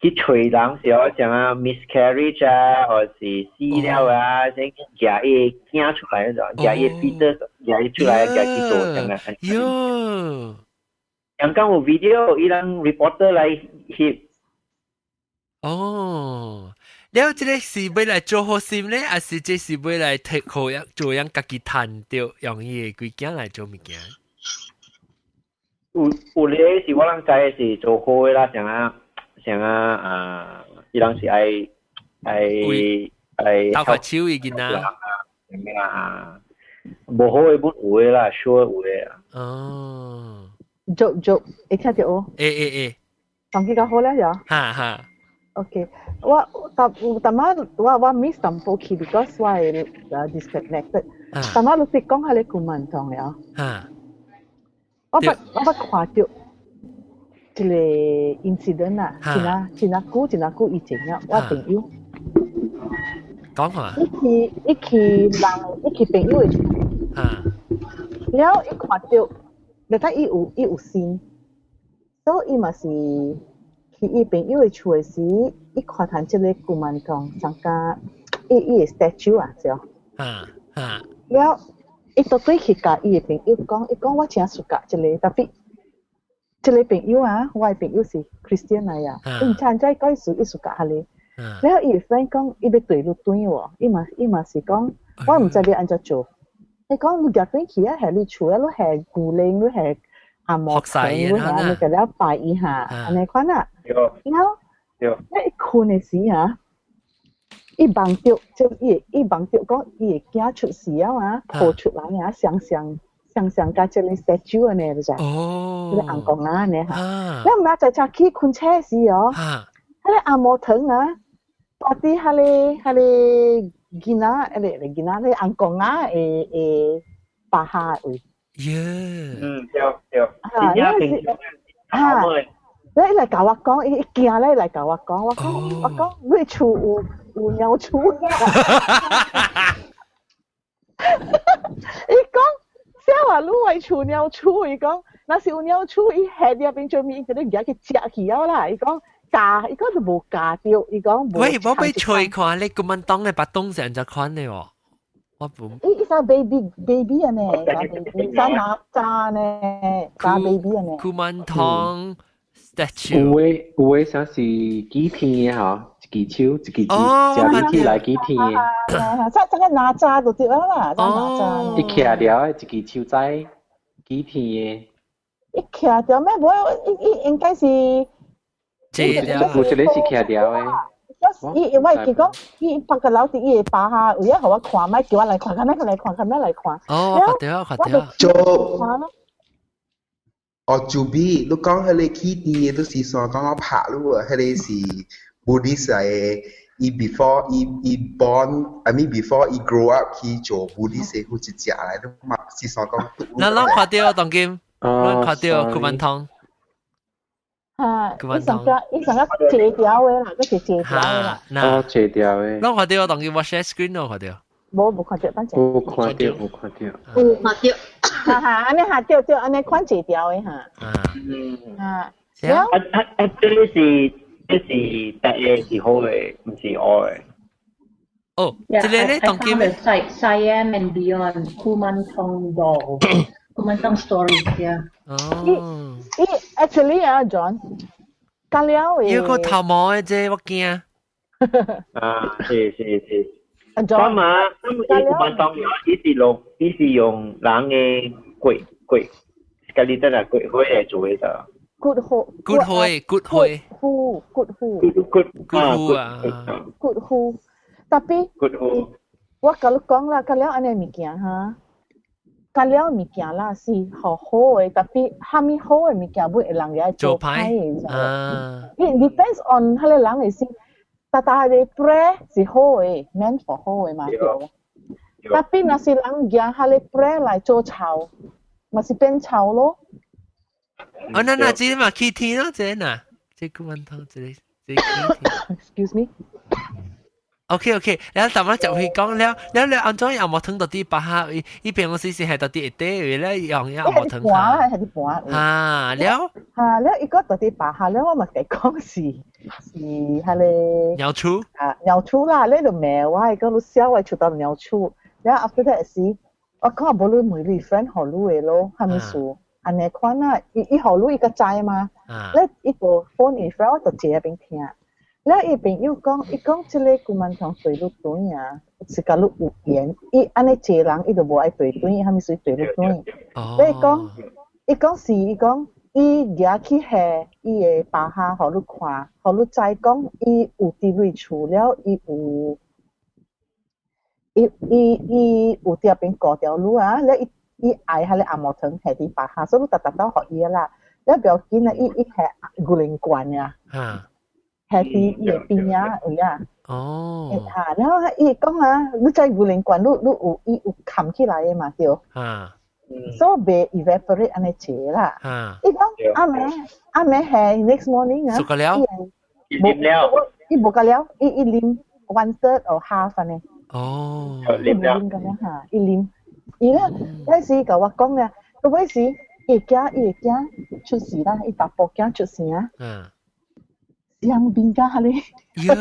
去揣人時候，像啊 miscarriage 啊，或是死了啊，先去舉伊囝出來嗰種，舉伊 fetus 舉伊出來，舉去做這樣啊。喲！香港有 video，伊人 reporter 來翕。哦，了這個是欲來做好心咧，還是這是欲來提好樣做樣家己趁著，用伊的規囝來做物件？有有咧是我人知的是做好的啦，像啊像啊啊，伊人是愛愛愛鬥法手伊囡仔。咩啊？無好的本有的啦，sure 有的啦。哦。做做，會聽著無？會會會。上去較好咧，呀。哈哈。 OK，我淡淡仔我我 miss 淡薄去，because 我會 disconnected。淡仔你是講彼個古曼童了。我捌看著一個 incident 啊，真啊真啊久真啊久以前了，我朋友。講下。伊去伊去人伊去朋友的厝。了伊看著，你睇伊有信，所以伊嘛是去伊朋友的厝的時，伊看見這個古曼童，上加伊伊的 statue 啊，是哦。了，伊就對去共伊的朋友講，伊講我真 suka 這個，特別這個朋友啊，我的朋友是 Christian 來啊，伊毋知按怎講伊伊 suka 彼個。了，伊的 friend 講，伊欲綴你轉喎，伊嘛伊嘛是講，我毋知欲按怎做。伊講你夾轉去啊，係你厝啊，你係牛奶，你係按摩糖，你係按呢個了拜伊下，按呢款啊。然後，伊睏的時啊，伊夢著，就伊伊夢著講伊的囝出世了啊，抱出來啊，雙雙雙雙佮這個 statue 按呢，就是。這個尪公啊按呢哈。了毋知在去睏醒時哦，彼個按摩糖啊，蹛佇彼个彼個囡仔，彼個囡仔咧翁公仔會會巴哈位。耶！嗯，對對，真正平常。啊！你來共我講，伊伊驚咧來共我講，我講我講，你厝有有鳥鼠。伊講，啥話你的厝鳥鼠？伊講，若是有鳥鼠，伊下入邊做物，伊就你舉去食去了啦。伊講咬，伊講就無咬著，伊講無。喂，我欲揣看你古曼童的腹東是按怎款的哦？我不。伊伊啥 baby baby 按呢，啥 baby，啥哪吒呢，啥 baby 按呢。古曼童 statue。有的有的啥是幾天的吼，一支手一支指，食入起來幾天的。啥這個哪吒就對啦，啥哪吒。伊徛著的一支手仔幾天的。伊徛著咩？無，伊伊應該是。坐著。有一个是徛著的。伊因為佢講，伊別個老佇伊的巴哈，有影予我看，莫叫我來看，較咩來看，較咩來看。哦，看著看著。做。看咯。哦，就比你講彼个起佇的，就是說講我拍你啊，彼个是 Buddhist 來的，伊 before 伊伊 born，I mean before 伊 grow up 去做 Buddhist 的好一隻來，你嘛是說講。咱攏看著當今，咱看著古曼童。哈，伊上個伊上個借條的啦，嗰是借條的啦。哦，借條的。攏看著當今我 share screen 攏看著。無無看著，等陣。無看著，無看著。有看著。哈哈，按呢哈對對，按呢款借條的哈。嗯。啊。啊啊啊！這個是這是白的是好的，毋是烏的。哦，這個咧當今。 Website Siam and Beyond Kumantong Doll Kumantong Stories, yeah. 哦。伊 actually 啊，John，隔了的。有個頭毛的這我驚。啊，是是是。啊，John。嘛，伊古曼童伊是用伊是用人的骨骨，家己得啦骨灰來做的。骨灰。骨灰，骨灰。骨骨灰。骨骨骨啊。骨灰。Tapi 骨灰。我共你講啦，隔了按呢物件哈。隔了物件啦是好好的，tapi 蝦米好的物件會人會做歹的。啊。 It depends on 彼個人的心。但但係 prayer 是好的，meant for 好的嘛對。Tapi 若是人舉彼個 prayer 來做臭，嘛是變臭咯。哦，那那這嘛起天咯，這呐，這古曼童這個這起天。 Excuse me。 OK OK，然後淡仔就會講了，了了按怎紅毛湯到底巴哈，伊伊平常時是係到底會底，咧用紅毛湯。盤係啲盤。啊，了。嚇，了伊個到底巴哈了，我嘛共講是是彼個。鳥鼠。啊，鳥鼠啦，你就罵我，伊講你痟我出到鳥鼠。了 after that 是，我講無你問你 friend 予你的咯，啥物事？按呢款啊，伊伊予你伊較知嘛。咧伊個 phone 伊 friend 我就坐喺邊聽。了伊朋友講，伊講這个古曼童對你轉啊，是共你有緣。伊按呢濟人，伊就無愛對轉，伊啥物事對你轉。你講，伊講是，伊講伊舉去下伊的巴哈，予你看，予你知講伊有佇你厝了，伊有，伊伊伊有佇遐邊顧著你啊，了伊伊愛彼个紅毛湯下佇巴哈，所以你逐逐都予伊啦。了不要緊啊，伊伊下牛奶罐啊。下佇伊的邊仔位啊。哦。嚇，然後伊講啊，你知牛奶罐，你你有伊有冚起來的嘛對？啊。所以袂 evaporate 按呢濟啦。伊講暗暝暗暝下 next morning 啊。熟個了。伊啉了。伊無個了，伊伊啉 one third or half 按呢。哦。伊無啉個了嚇，伊啉。伊咧嗰時共我講咧，到尾時伊囝伊的囝出世啦，伊查埔囝出世啊。香面甲彼个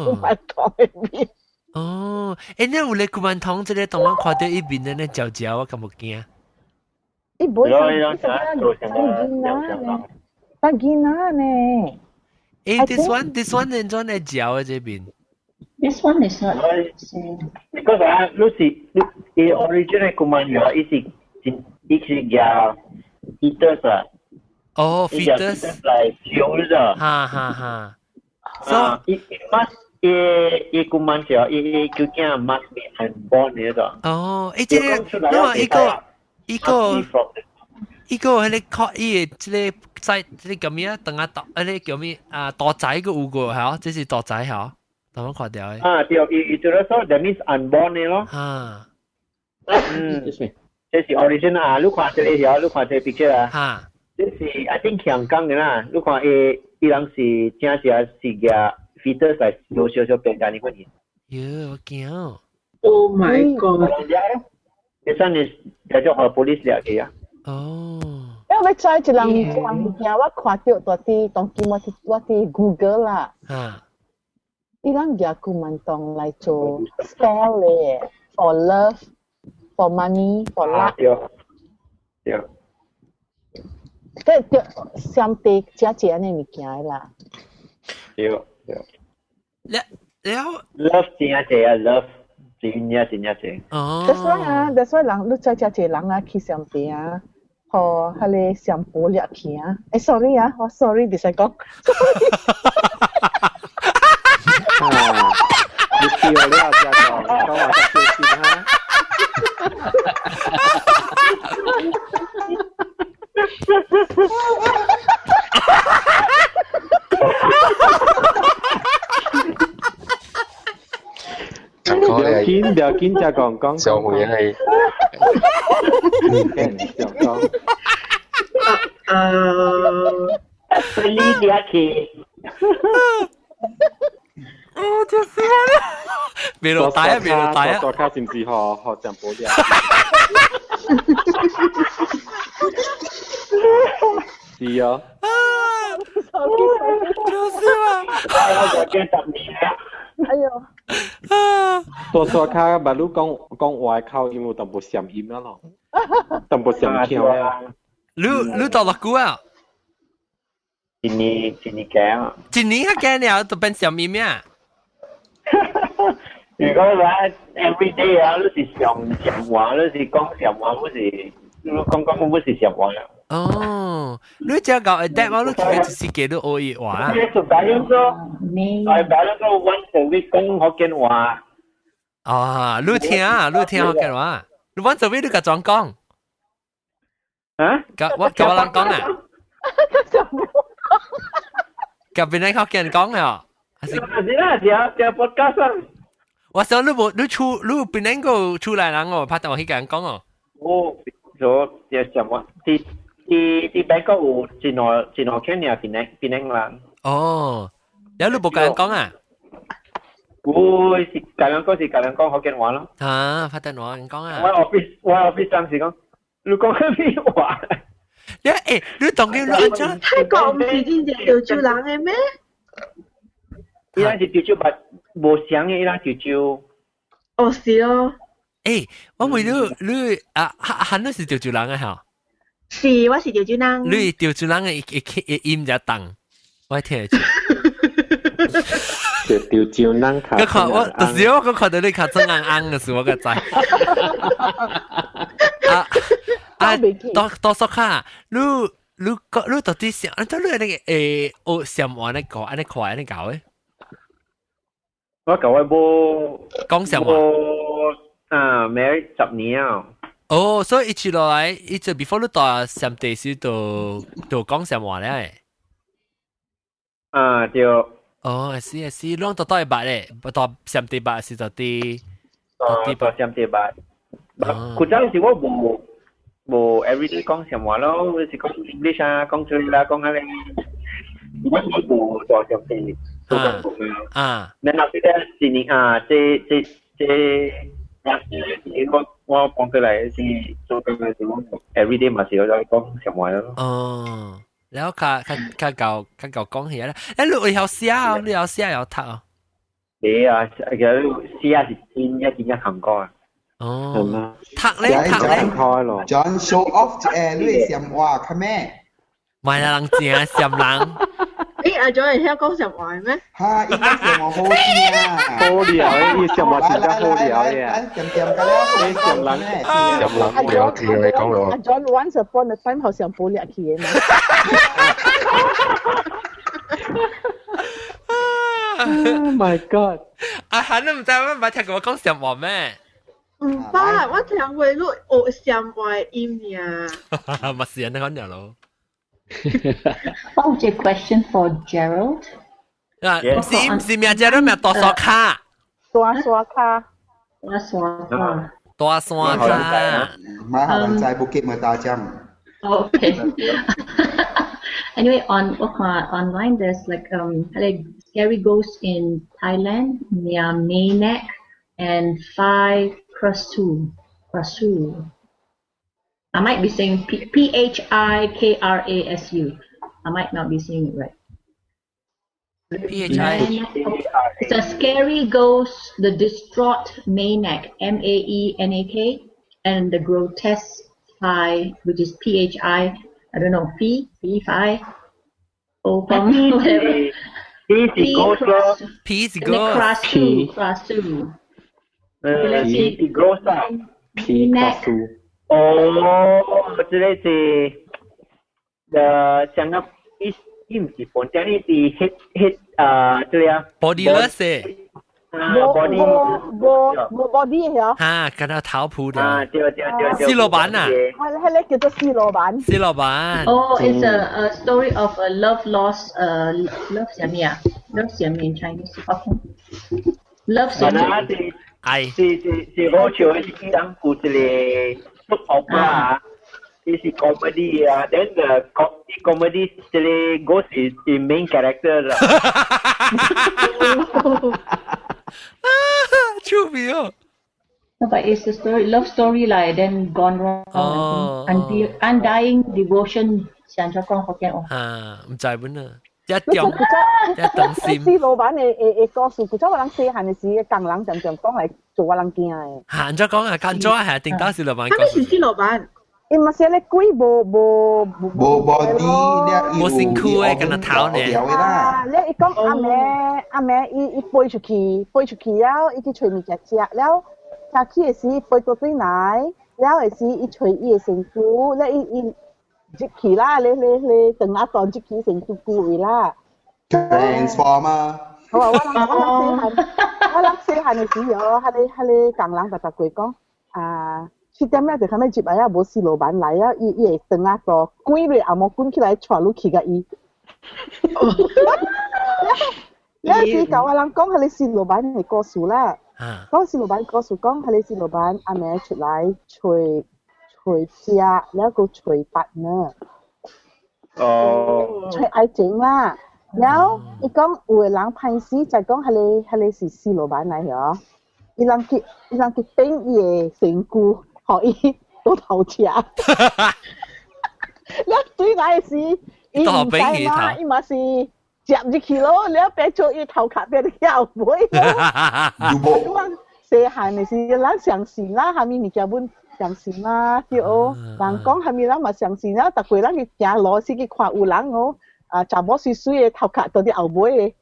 古曼童的面。哦，欸，你有咧古曼童這个當我看著伊面咧咧焦焦，我敢無驚？伊無像伊像囡仔呢，但囡仔呢？欸，this one this one 按怎會焦的這邊？This one is not. 你講啥？你是你伊 original 古曼童，伊是伊是舉 fetus 啊。哦，fetus 來燒了。哈哈哈。 So 伊 must 伊伊古曼童，伊伊究竟 must be unborn 呢個。哦，欸，這个，你話一個一個一個彼個靠伊的這个在這个叫咩啊？等下大，彼个叫咩啊？大仔個有個嚇，這是大仔嚇。頭先看著的。啊，對，伊伊做咗 so that means unborn 的咯。啊。嗯，這是 origin 啊，你看這個條，你看這個 picture 啊。哈。這是 I think 香港的啦，你看伊伊人是真正是個 fetus 來有少少變成呢款嘢。喲，我驚。 Oh my god！呢三年叫做 police 掠去啊。哦。因為我知一人一人物件，我看著佇佇當今我佇我佇 Google 啦。啊。伊人舉古曼童來做 spell 咧，for love，for money，for luck。對。對。對對，相對遮濟按呢物件啦。對對。了了。 Love 真濟啊，love 真正真正濟。哦。 That's why 啊，that's why 人你知遮濟人啊去相對啊，予彼个相婆掠去啊。欸，sorry 啊，我 sorry 袂使講。啊！你掉了，只講，講話較小心哈。唔要緊，唔要緊，只講講。上回係。小講。啊！你掠去。哦，就是我啦。未落大啊，未落大啊。大卡是毋是予予上保掠？是哦。就是啊。哎喲。大大卡捌你講講話口音有淡薄閃音啊咯，淡薄閃腔啊。你你到偌久啊？一年一年幾啊？一年較久了，就變閃音啊？如果話 every day 啊，你是上上話，你是講上話，我是你講講我是上話啦。哦，你只搞 adapt 啊，你其實就是記得學伊話啊。你做大樣個，大樣個 once a week 講福建話。啊，你聽啊，你聽福建話，你 once a week 你共怎講？啊？共我共我人講啊？共邊個福建講啊？是啦，是啊，是 podcast 啊。我想你無你厝你邊個厝內人哦，拍電話去共人講哦。我做就什麼？佇佇佇美國有一兩一兩間爾檳檳檳人。哦，了你無共人講啊？有是共人講是共人講福建話咯。啊，拍電話人講啊。我 office 我 office 當時講，你講啥物話？你欸，你當今你按怎？泰國毋是真正潮州人的咩？伊咱是潮州，但無相的，伊咱潮州。哦，是哦。欸，我問你，你啊，漢你是潮州人的吼？是，我是潮州人。你潮州人的會會音遮重，我聽會出。潮潮州人較。我看我，就是我看著你較裝尪尪的時，我才知。啊啊，多多說卡，你你你到底想，你你那個會學上話按呢講，按呢看，按呢搞的？我舊位無講上話。啊，married 10年啊。哦，所以一直落來，一直 before 你到上地時就就講上話咧。啊，對。哦，是是，攏到到會捌咧，到上地捌是到佇到佇到上地捌。古早時我無無 everyday 講上話咯，是講 English 啊，講出啦，講下咧。我無到上地做工作啊。然後這個一年啊，這這這。我我講過來是做工的時候，everyday 嘛是有在講上話咯。哦，然後較較較夠較夠講起來啦。欸，你會曉寫哦？你曉寫會曉讀哦？會啊，其實寫是真正真正難過啊。哦，讀咧讀咧。 John show off 一下你的上話較咩？唔係人正上人。欸，阿 John 會曉講上話咩？哈，伊講上話好聽啊！好料的，伊上話真正好料的。點點個了，你上人，上人阿不要聽你講咯。阿 John once upon a time 好像保掠去的嘛。 Oh my god！阿韓你毋知我捌聽過我講上話咩？毋捌，我聽過你學上話音爾。嘛是按呢款爾咯。我有一個 question for Gerald。啊，毋是毋是名只都名大山跤。大山跤。大山跤。大山跤。馬後人在 Bukit Mertajam。 Okay. Anyway, on 我看 online there's like scary ghosts in Thailand near Maenak and Phi Krasu. Krasu. I might be saying P P H I K R A S U. I might not be saying it right. P H I. It's a scary ghost, the distraught Maenak, M A E N A K, and the grotesque Phi, which is P H I, I don't know, Phi, Phi, Phi, O Feng, whatever. P 是 ghost 咯，P 是 ghost。 Krasu, Krasu. 誒，P 是 ghost 啊，P Krasu。哦，這個是像個伊伊毋是本身，伊是彼彼啊，這個啊，bodiless 的。啊，body 無無 body 的嗬。哈，敢若頭鋪的。啊，對對對對。死老闆啊！我彼个叫做死老闆。死老闆。 Oh, it's a story of a love loss, love 啥物啊？Love 啥物 in Chinese? Okay. Love 啥物？愛是是是好笑的，是伊人有一個 soap opera 啊，伊是 comedy 啊，then the comedy 這個 ghost is the main character 啦。趣味哦。 No, but it's a story, love story 來，then gone wrong. 哦。 Undying devotion，想咗講福建話。啊，毋知本啊，一中一動心。死老闆的的的故事，古早我人細漢的時，工人常常講來做我人驚的。嚇，按怎講啊？按怎係定當時老闆講？啥物是死老闆？伊嘛是咧鬼無無無 body，無身軀的，敢若頭呢？啊！咧伊講阿妹阿妹，伊伊飛出去，飛出去了，伊去揣物件食了，食起的時飛倒轉來，了的時伊揣伊的身軀，咧伊伊入去啦，咧咧咧，長仔當入去身軀久位啦。 Transformer。好啊！我人我人細漢，我人細漢的時候，彼个彼个工人逐逐過講啊。7點了就啥物入來啊，無死老闆來啊，伊伊會轉啊度，滾落後毛滾起來，帶你去共伊。了時共我人講，彼个死老闆的故事啦。講死老闆故事，講彼个死老闆暗暝出來揣揣食，了閣揣partner。哦。揣愛情啦。了伊講有的人歹勢，就講彼个彼个是死老闆來嗬。伊人去伊人去變伊的身軀。予伊倒頭車，了對來時，伊毋知嘛，伊嘛是接入去咯，了變做伊頭殼變後尾咯。我細漢的時，咱相信啦，啥物物件阮相信啦，對哦。人講啥物咱嘛相信啦，逐過咱去行路時去看有人哦，啊，查某媠媠的頭殼倒佇後尾的。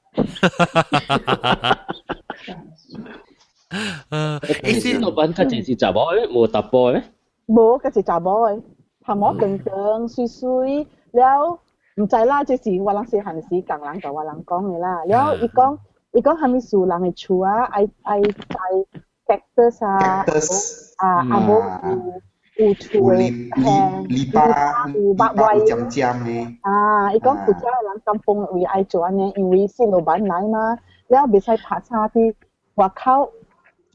欸，死老闆較濟是查某的，無查埔的。無，較濟查某的，頭毛長長、媠媠，了毋知啦，這是我人細漢時共人共我人講的啦。了伊講，伊講啥物事人的厝啊，愛愛栽 cactus 啊，啊啊無有有厝的嘿，籬笆有肉歪尖尖的。啊，伊講古早的人甘榜位愛做按呢，因為死老闆來嘛，了袂使拍叉佇外口。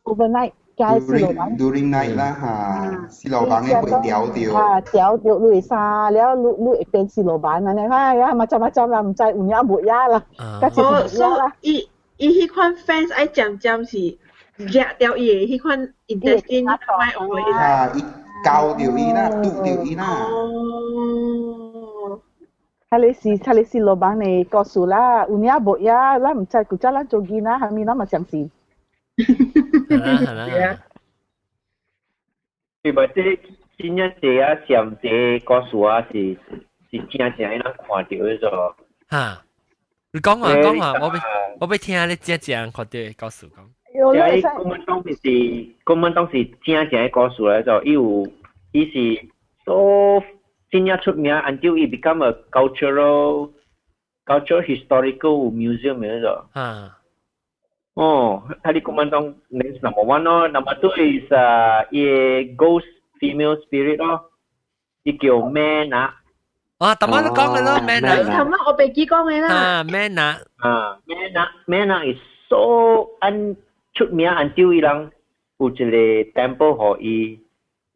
overnight 加死老闆 during night 啦嚇，死老闆嘅會掉掉。啊，掉掉你會衫，了你你會變死老闆按呢，哎呀，macam-macam 啦，毋知有影無影啦，哦，所以伊伊彼款 fence 愛尖尖是掠掉伊的彼款 intestine 莫學伊。啊，伊咬掉伊啦，拄掉伊啦。哦。彼个是彼个是老闆的故事啦，有影無影，咱毋知，古早咱做囡仔，啥物咱嘛相信。係啦係啦。對吧？這真正濟啊，上濟故事啊，是是真正人看著的做。哈，你講啊講啊，我欲我欲聽你真正看著的故事講。伊古文當是古文當是真正的故事來做，伊有伊是 so 真正出名，until 伊 become a cultural historical museum 的做。哈。哦，彼個古曼童 is number one 咯，number two is 伊個 ghost female spirit 咯，伊叫咩啊？啊，頭晚都講嘅咯，Menak。頭晚我被記講嘅啦。啊，Menak。啊，Menak，Menak is so 按出名，until 伊人有一個 temple 予伊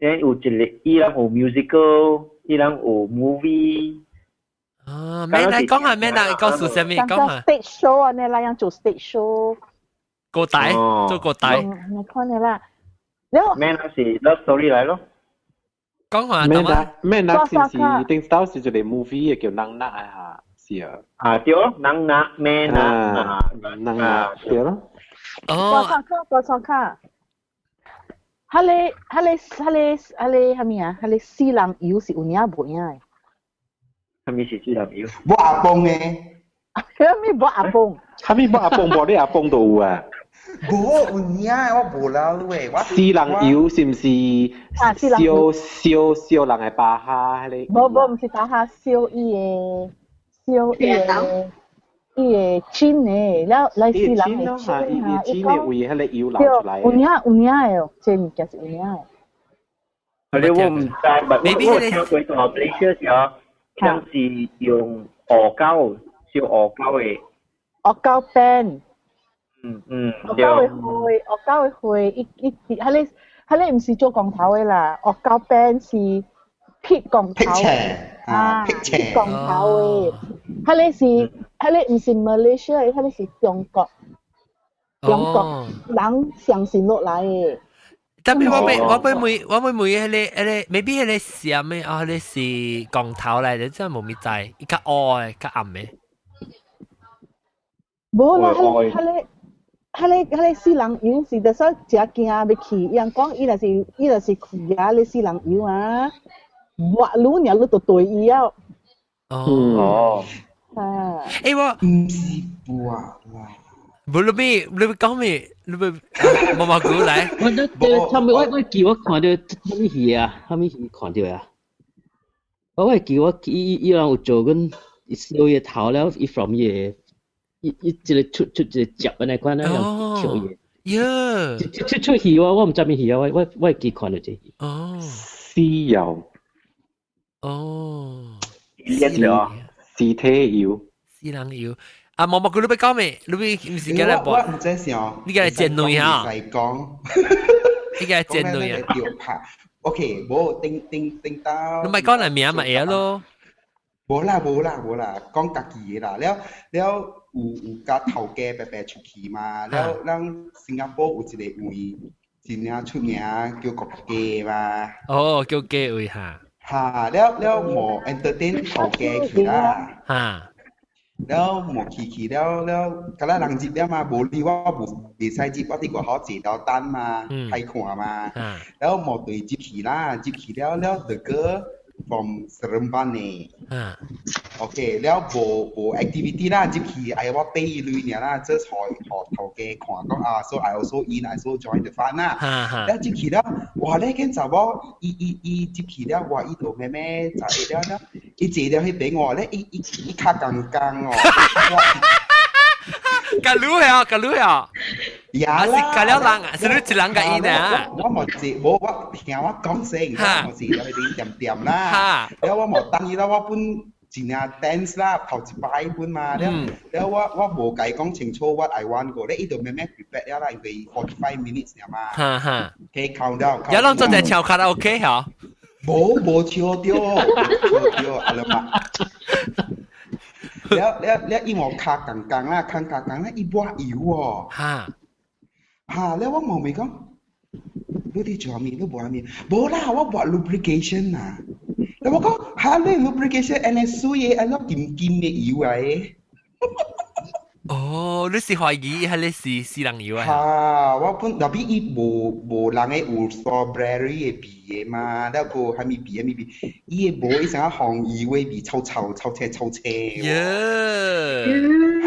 ，then 有一個伊人有 musical，伊人有 movie。啊，Menak 講下 Menak 講述啥物？講下。 stage show 啊，你那樣做 stage show。個底，做個底。你看你啦。然後 Menak 是 love story 來咯。講下 Menak 是是頂頭是一個 movie 叫 Nang Nak 啊，是啊。啊對咯，Nang Nak Menak 啊，Nang Nak 對咯。哦。大創卡，大創卡。彼个彼个彼个彼个啥物啊？彼个死人油是有影無影的？啥物是死人油？無阿公的。啥物無阿公？啥物無阿公？無你阿公都有啊。無有影，我無老誒，我死人油是毋是燒燒燒人的巴哈？彼個？無無，毋是巴哈，燒伊的燒伊的伊的筋的，了來死人的筋啊！伊伊筋的位，彼個油流出來。有影有影的哦，這物件是有影的。彼個我毋知，我我聽過大 Malaysia 時候，像是用鵝膠燒鵝膠的。鵝膠 pan。嗯嗯，鵝膠的花，鵝膠的花，伊伊彼個彼個毋是做光頭的啦，鵝膠 pan 是劈光頭。啊，劈光頭的，彼個是彼個毋是馬來西亞的，彼個是中國，中國人相信落來的。但係我欲問彼個，maybe 彼個是啥物啊？彼個是光頭來的，真係無咪知，伊較烏的，較暗的。無啦，彼個彼個。彼个彼个死人油是就說誠驚欲去，伊人講伊若是去啊，你死人油啊，抹愈爾你就對伊啊。哦。啊。欸我毋是抹啦。無你欲你欲講咩？你欲毛毛菇來。我我差物我記我看著啥物戲啊？啥物戲看著啊？我會記我伊伊人有做緊燒伊頭了，伊 from 伊個。伊伊一個出出一個接按呢款啊，樣跳伊。喲！這出戲我毋知啥戲啊，我會記看著這戲。哦。死油。哦。死了。屍體油。死人油。啊，毛毛菇你欲講咩？你欲毋是叫來播？我毋知想。你叫來煎卵哈？講。你叫來煎卵啊？拍。OK，無頂頂頂到。你咪講來名咪會咯。無啦無啦無啦，講家己的啦，了了。有有佮頭家白白出去嘛？了，咱新加坡有一個位真正出名，叫國家嘛。哦，叫家位哈。哈，了了無 entertain 頭家去啦。哈。了無去去了了，敢若人入了嘛，無理我無袂使入，我佇外口坐了等嘛，睇看嘛。了無對入去啦，入去了了，the girl from Seremban 呢。OK，了無無 activity 啦，入去哎我俾伊鐳爾啦，這予予頭家看講啊，so I also in, I also join the fun 啦。了入去了，哇！你見查某伊伊伊入去了，哇！伊就咩咩就了了，伊坐了彼邊哦，咧伊伊伊較剛剛哦。甲女啊，甲女啊。呀啦，是甲了人啊，是你一人共伊呢？我無坐，無我聽我講先，我無坐了彼邊恬恬啦。了我無等伊啦，我本真正 dance 啦，頭一擺本嘛，了了我我無共伊講清楚 what I want 過，咧伊就慢慢 prepare 了啦，因為 45 minutes 嘛。哈哈。可以 count down。有攏做隻唱卡拉 OK 嗬？無無唱著，無唱著，阿了嘛。了了了，伊無跤仝仝啦，牽跤仝啦，伊抹油哦。哈。哈，了我問伊講，你佇做啥物？你抹啥物？無啦，我抹 lubrication 啊。了我講，哈，你 lubrication 按呢水的，按怎金金的油來的？哦，你是懷疑彼個是死人油啊？哈，我本特別伊無無人的有 strawberry 的味的嘛，了閣啥物味啥物味，伊的無伊成個紅油的味，臭臭臭青臭青。耶！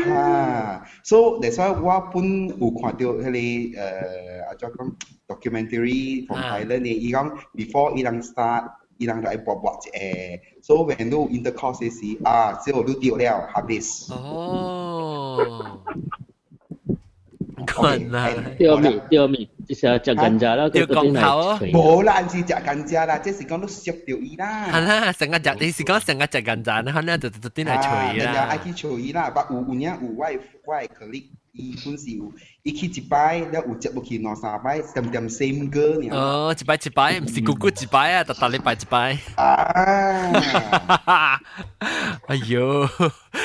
哈，so that's why 我本有看著彼個啊怎講 documentary from Thailand 的，伊講 before 伊人 start，伊人就愛抹抹一下，so when 你 intercourse 的時，啊，之後你著了，habis。哦。困啦！對面對面，就是食甘蔗啦，掉降頭啊！無啦，毋是食甘蔗啦，這是講你熟著伊啦。係啦，成個食，你是講成個食甘蔗，可能就轉來揣伊啦。愛去揣伊啦，但有有影有我的 colleague，伊本是有，伊去一擺，了有接落去兩三擺，點點 same 歌爾。哦，一擺一擺，毋是久久一擺啊，逐逐禮拜一擺。啊！哎喲，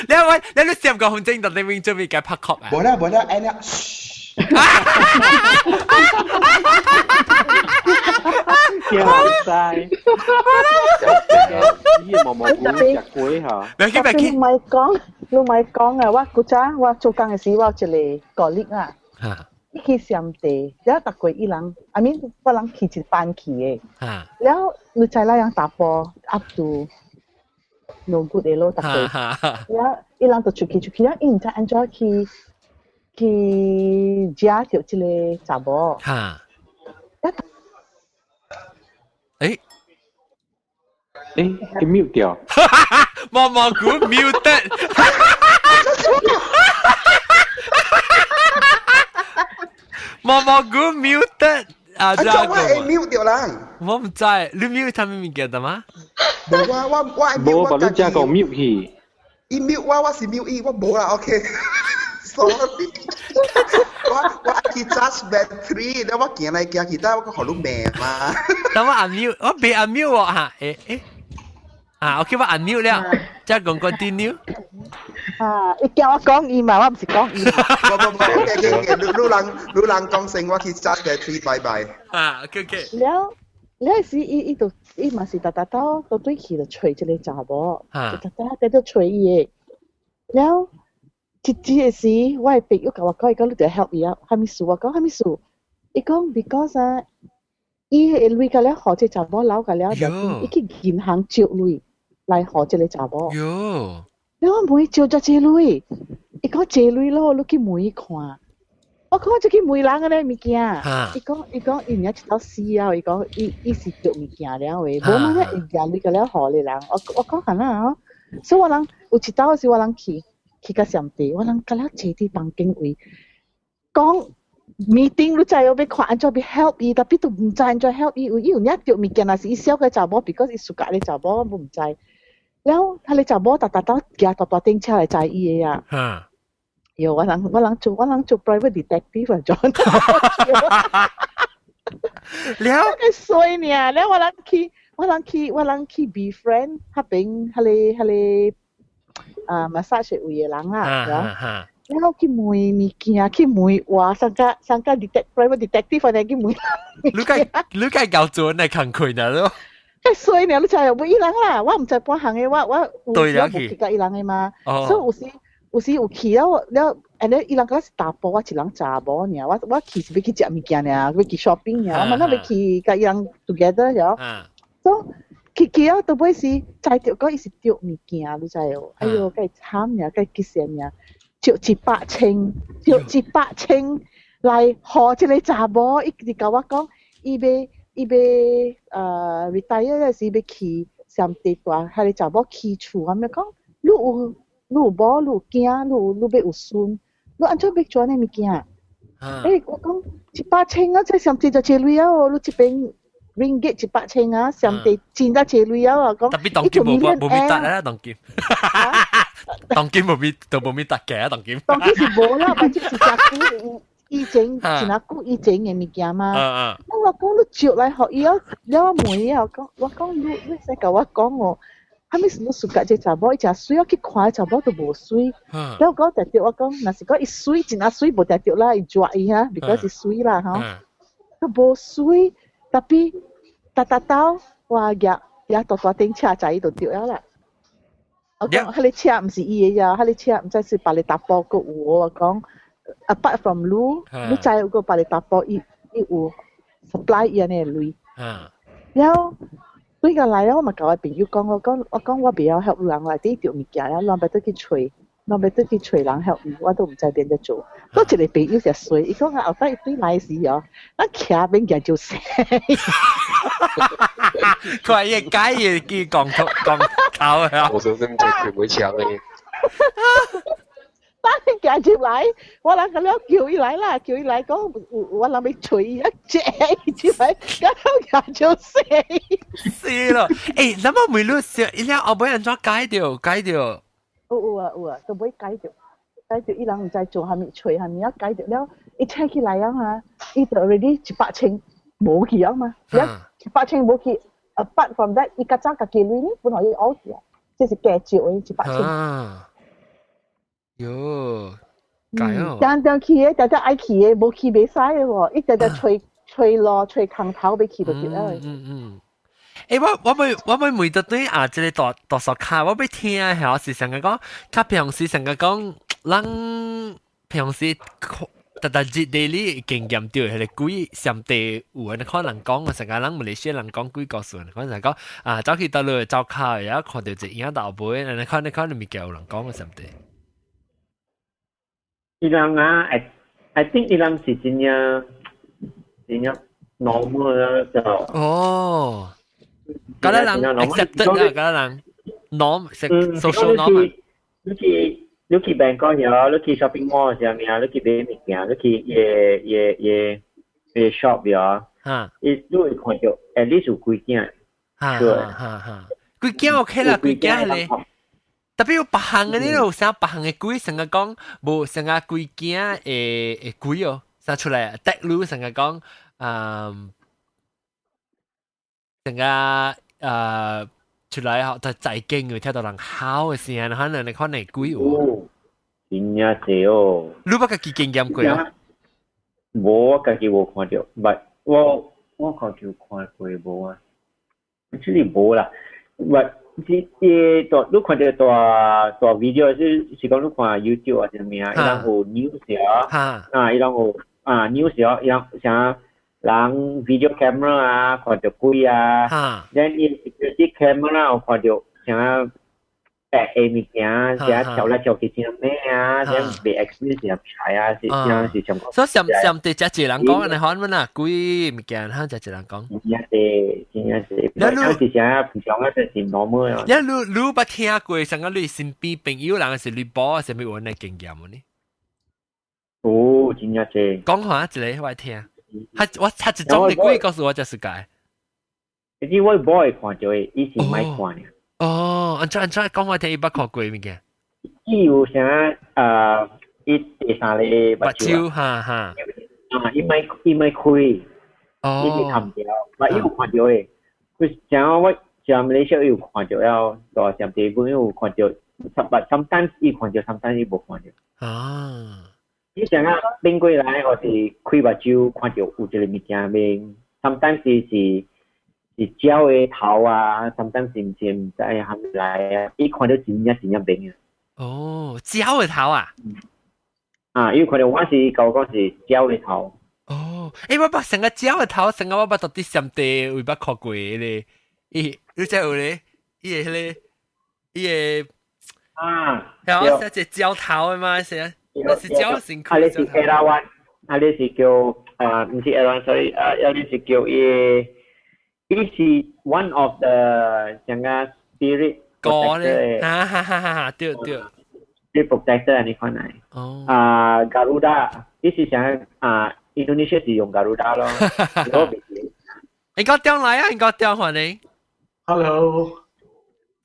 你喂，你攝個紅證，到底邊準備該拍殼啊？無啦無啦，哎啦。驚晒，伊毛毛菇食過嚇。別去別去。你咪講，你咪講啊！我古早我做工嘅時，我有一個 colleague 啊，伊去上地，了逐過伊人，I mean 我人去一班去的，了你知啦，人查埔 up to no good 的咯，逐過，了伊人就出去出去，了伊毋知按怎去去食著這個查某。欸欸，佢 mute 掉。毛毛菇 muted。毛毛菇 muted 啊！這我會 mute 掉啦。我毋知，你 mute 啥物物件的嗎？無我我我無，把你遮講 mute 去。伊 mute 我，我是 mute 伊，我無啦，OK。Sorry，我我去 charge battery，了我行來行去，但我講予你罵嘛。等我 unmute，我袂 unmute 喎嚇，欸欸，啊，OK，我 unmute 了，再講 continue。啊，伊叫我講伊嘛，我毋是講伊。無無無，OK OK，你你人你人講先，我去 charge battery，拜拜。啊，OK OK。了，了時伊伊就伊嘛是逐逐到到對去就揣一個查某，就逐逐在度揣伊的。了。一日的時，我的朋友共我講，伊講你著 help 伊啊，啥物事？我講啥物事？伊講 because 啊，伊的鐳甲了，予這查某留甲了，就伊去銀行借鐳來予這个查某。喲！了我問伊借遮濟鐳，伊講借鐳咯，你去問伊看。我講我就去問人個咧物件。伊講伊講伊爾一頭死啊！伊講伊伊是借物件了的，無嘛會借鐳甲了予你人。我我講按怎哦？所以我人有一道時我人去。去到上帝，我人甲了坐佇房間位，講 meeting 你知哦，欲看按怎欲 help 伊，tapi 都毋知按怎 help 伊，有伊有領著物件，若是伊痟个查某，because 伊 suka 咧查某，我毋知。了，彼个查某逐逐兜騎大大頂車來載伊的啊。喲，我人我人做我人做 private detective 啊，John。了。個衰爾，了我人去我人去我人去 befriend 彼邊彼个彼个。啊，massage 位的人啦，然後去問物件，去問話，上個上個 detect private detective 安呢去問。你該你該搞做來工課呢咯？較衰呢，你知無伊人啦，我毋知半項的，我我有時我無去佮伊人的嘛，所以有時有時有去了了，and then 伊人敢若是查埔，我一人查某爾，我我去是欲去食物件爾，欲去 shopping 爾，我嘛若欲去佮伊人 together 曉。所以去去了，到尾是知著講伊是著物件，你知無？哎喲，該慘爾，該激死爾，借一百千，借一百千來予這个查某，伊直共我講，伊欲伊欲retire 了時欲去上地大，彼个查某起厝，我咪講，你有你有某，你有囝，你有你欲有孫，你按怎欲做按呢物件？欸，我講一百千啊，這上濟就濟鐳啊！哦，你這邊。ringgit 一百千啊，上帝錢得濟鐳啊！我講， tapi 當今無無無咪得啊，當今，當今無咪都無咪得嘅，當今。當今是無啦，反正是誠久以前，真啊久以前的物件嘛。那我講你借來予伊啊，了我問伊啊，我講我講你你會使共我講哦，啥物事你 suka 這查某，伊誠媠，我去看查某都無媠。了我講定著，我講若是講伊媠，真啊媠無定著啦，伊抓伊哈，because 是媠啦吼，都無媠，tapi 逐逐兜我舉舉大大頂車載伊就對了啦。我講，彼个車毋是伊的呀，彼个車毋知是別个查埔閣有我講，apart from 你，你知有閣別个查埔伊伊有 supply 伊按呢鐳。了，對個來了，我嘛共我朋友講，我講我講我袂曉 help 人內底著物件了，咱欲倒去揣，咱欲倒去揣人 help 伊，我都毋知變怎做。閣一個朋友誠衰，伊講啊後擺伊對來時哦，咱徛免行就死。佢係伊解伊記講頭講頭啊！我相信佢會搶嘅。等伊行入來，我人個了叫伊來啦，叫伊來講，我人欲揣伊一隻伊入來，然後行就死。死咯！欸，那麼每路小，伊了後尾按怎改掉？改掉？有有啊有啊，都袂改掉，改掉伊人毋知做啥物，揣啥物啊改掉了，伊請起來啊嘛，伊就 already 100千無去啊嘛，100千無去，apart from that，伊較早家己鐳呢，本來伊學去啊，這是加少的100千。啊，喲，改哦。定定去的，定定愛去的，無去袂使的喎，伊定定揣揣路揣空頭欲去就對了。嗯嗯。欸，我欲問到對啊，這个大大數卡，我欲聽嚇是成個講，較平時成個講，咱平時逐逐日 daily 經驗著彼个鬼上帝有按呢看人講，成個人馬來西亞人講鬼故事，可能講啊，走去佗落走跤，也看著一個影頭尾，按呢看你看你物件有人講嘅上帝。伊人啊，I think 伊人是真正真正 normal 啦，就哦。敢若人 accepted 啦，敢若人 norm social norm。你去 Bangkok 呀，你去 shopping mall 啥物啊，你去買物件，你去夜夜夜夜 shop 呀，伊你會看著 at least 有幾件。哈哈哈，幾件 OK 啦，幾件咧。特別有別項的，你有啥別項的鬼，成日講無成日幾件會會鬼哦，啥出來？大陸成日講，嗯。成個出來吼，就在經會聽到人吼的聲，可能你可能鬼有。真正濟哦！你捌家己經驗過啊？無，我家己無看著，but 我看就看過無啊？actually 無啦，but 是伊大你看著大大 video 是講你看 YouTube 啊啥物啊，伊人有 news 啊，啊伊人有啊 news 啊，伊人啥？人 video camera 啊，看著鬼啊，then 伊 security camera 有看著啥白的物件，啥跳來跳去啥咩啊，啥袂 explain 是柴啊，是啥是上。所以上上地只一人講，你看乜啊？鬼物件，哈，只一人講。真正濟，真正濟。你是啥平常啊？就是 normal 啊。你你捌聽過，上個你身邊朋友人是你某啥物有按呢經驗無呢？哦，真正濟。講下一个我聽。他我他一種的鬼故事我就是解。你知我某會看著的，伊是莫看的。哦，按怎按怎講我聽伊捌看過物件。伊有啥啊？伊第三個目睭，哈哈。啊，伊莫開，伊是看毋著，但伊有看著的。佢像我像馬來西亞有看著了，大上地本有看著，but sometimes 伊看著，sometimes 伊無看著。啊。你像啊，變過來，或是開目睭看著有一个物件面，sometimes 是鳥的頭啊，sometimes 是毋是毋知含來啊，伊看著真正真正明啊。哦，鳥的頭啊？啊，伊看著我是甲我講是鳥的頭。哦，欸，我捌成個鳥的頭，成個我捌到佇上帝位捌看過咧。伊，你知有咧？伊个彼个，伊个啊，係啊，是一個鳥頭的嘛？是啊。那是鳥身軀。啊，你是 Erawan，啊，你是叫啊，毋是 Erawan，sorry，啊，啊，你是叫伊，伊是 one of the 像個 spirit 歌咧，哈哈哈哈，對對。 spirit protector 你看來。哦。啊，Garuda，伊是啥啊？Indonesia 是用 Garuda 咯。你講點來啊？你講點還你？Hello。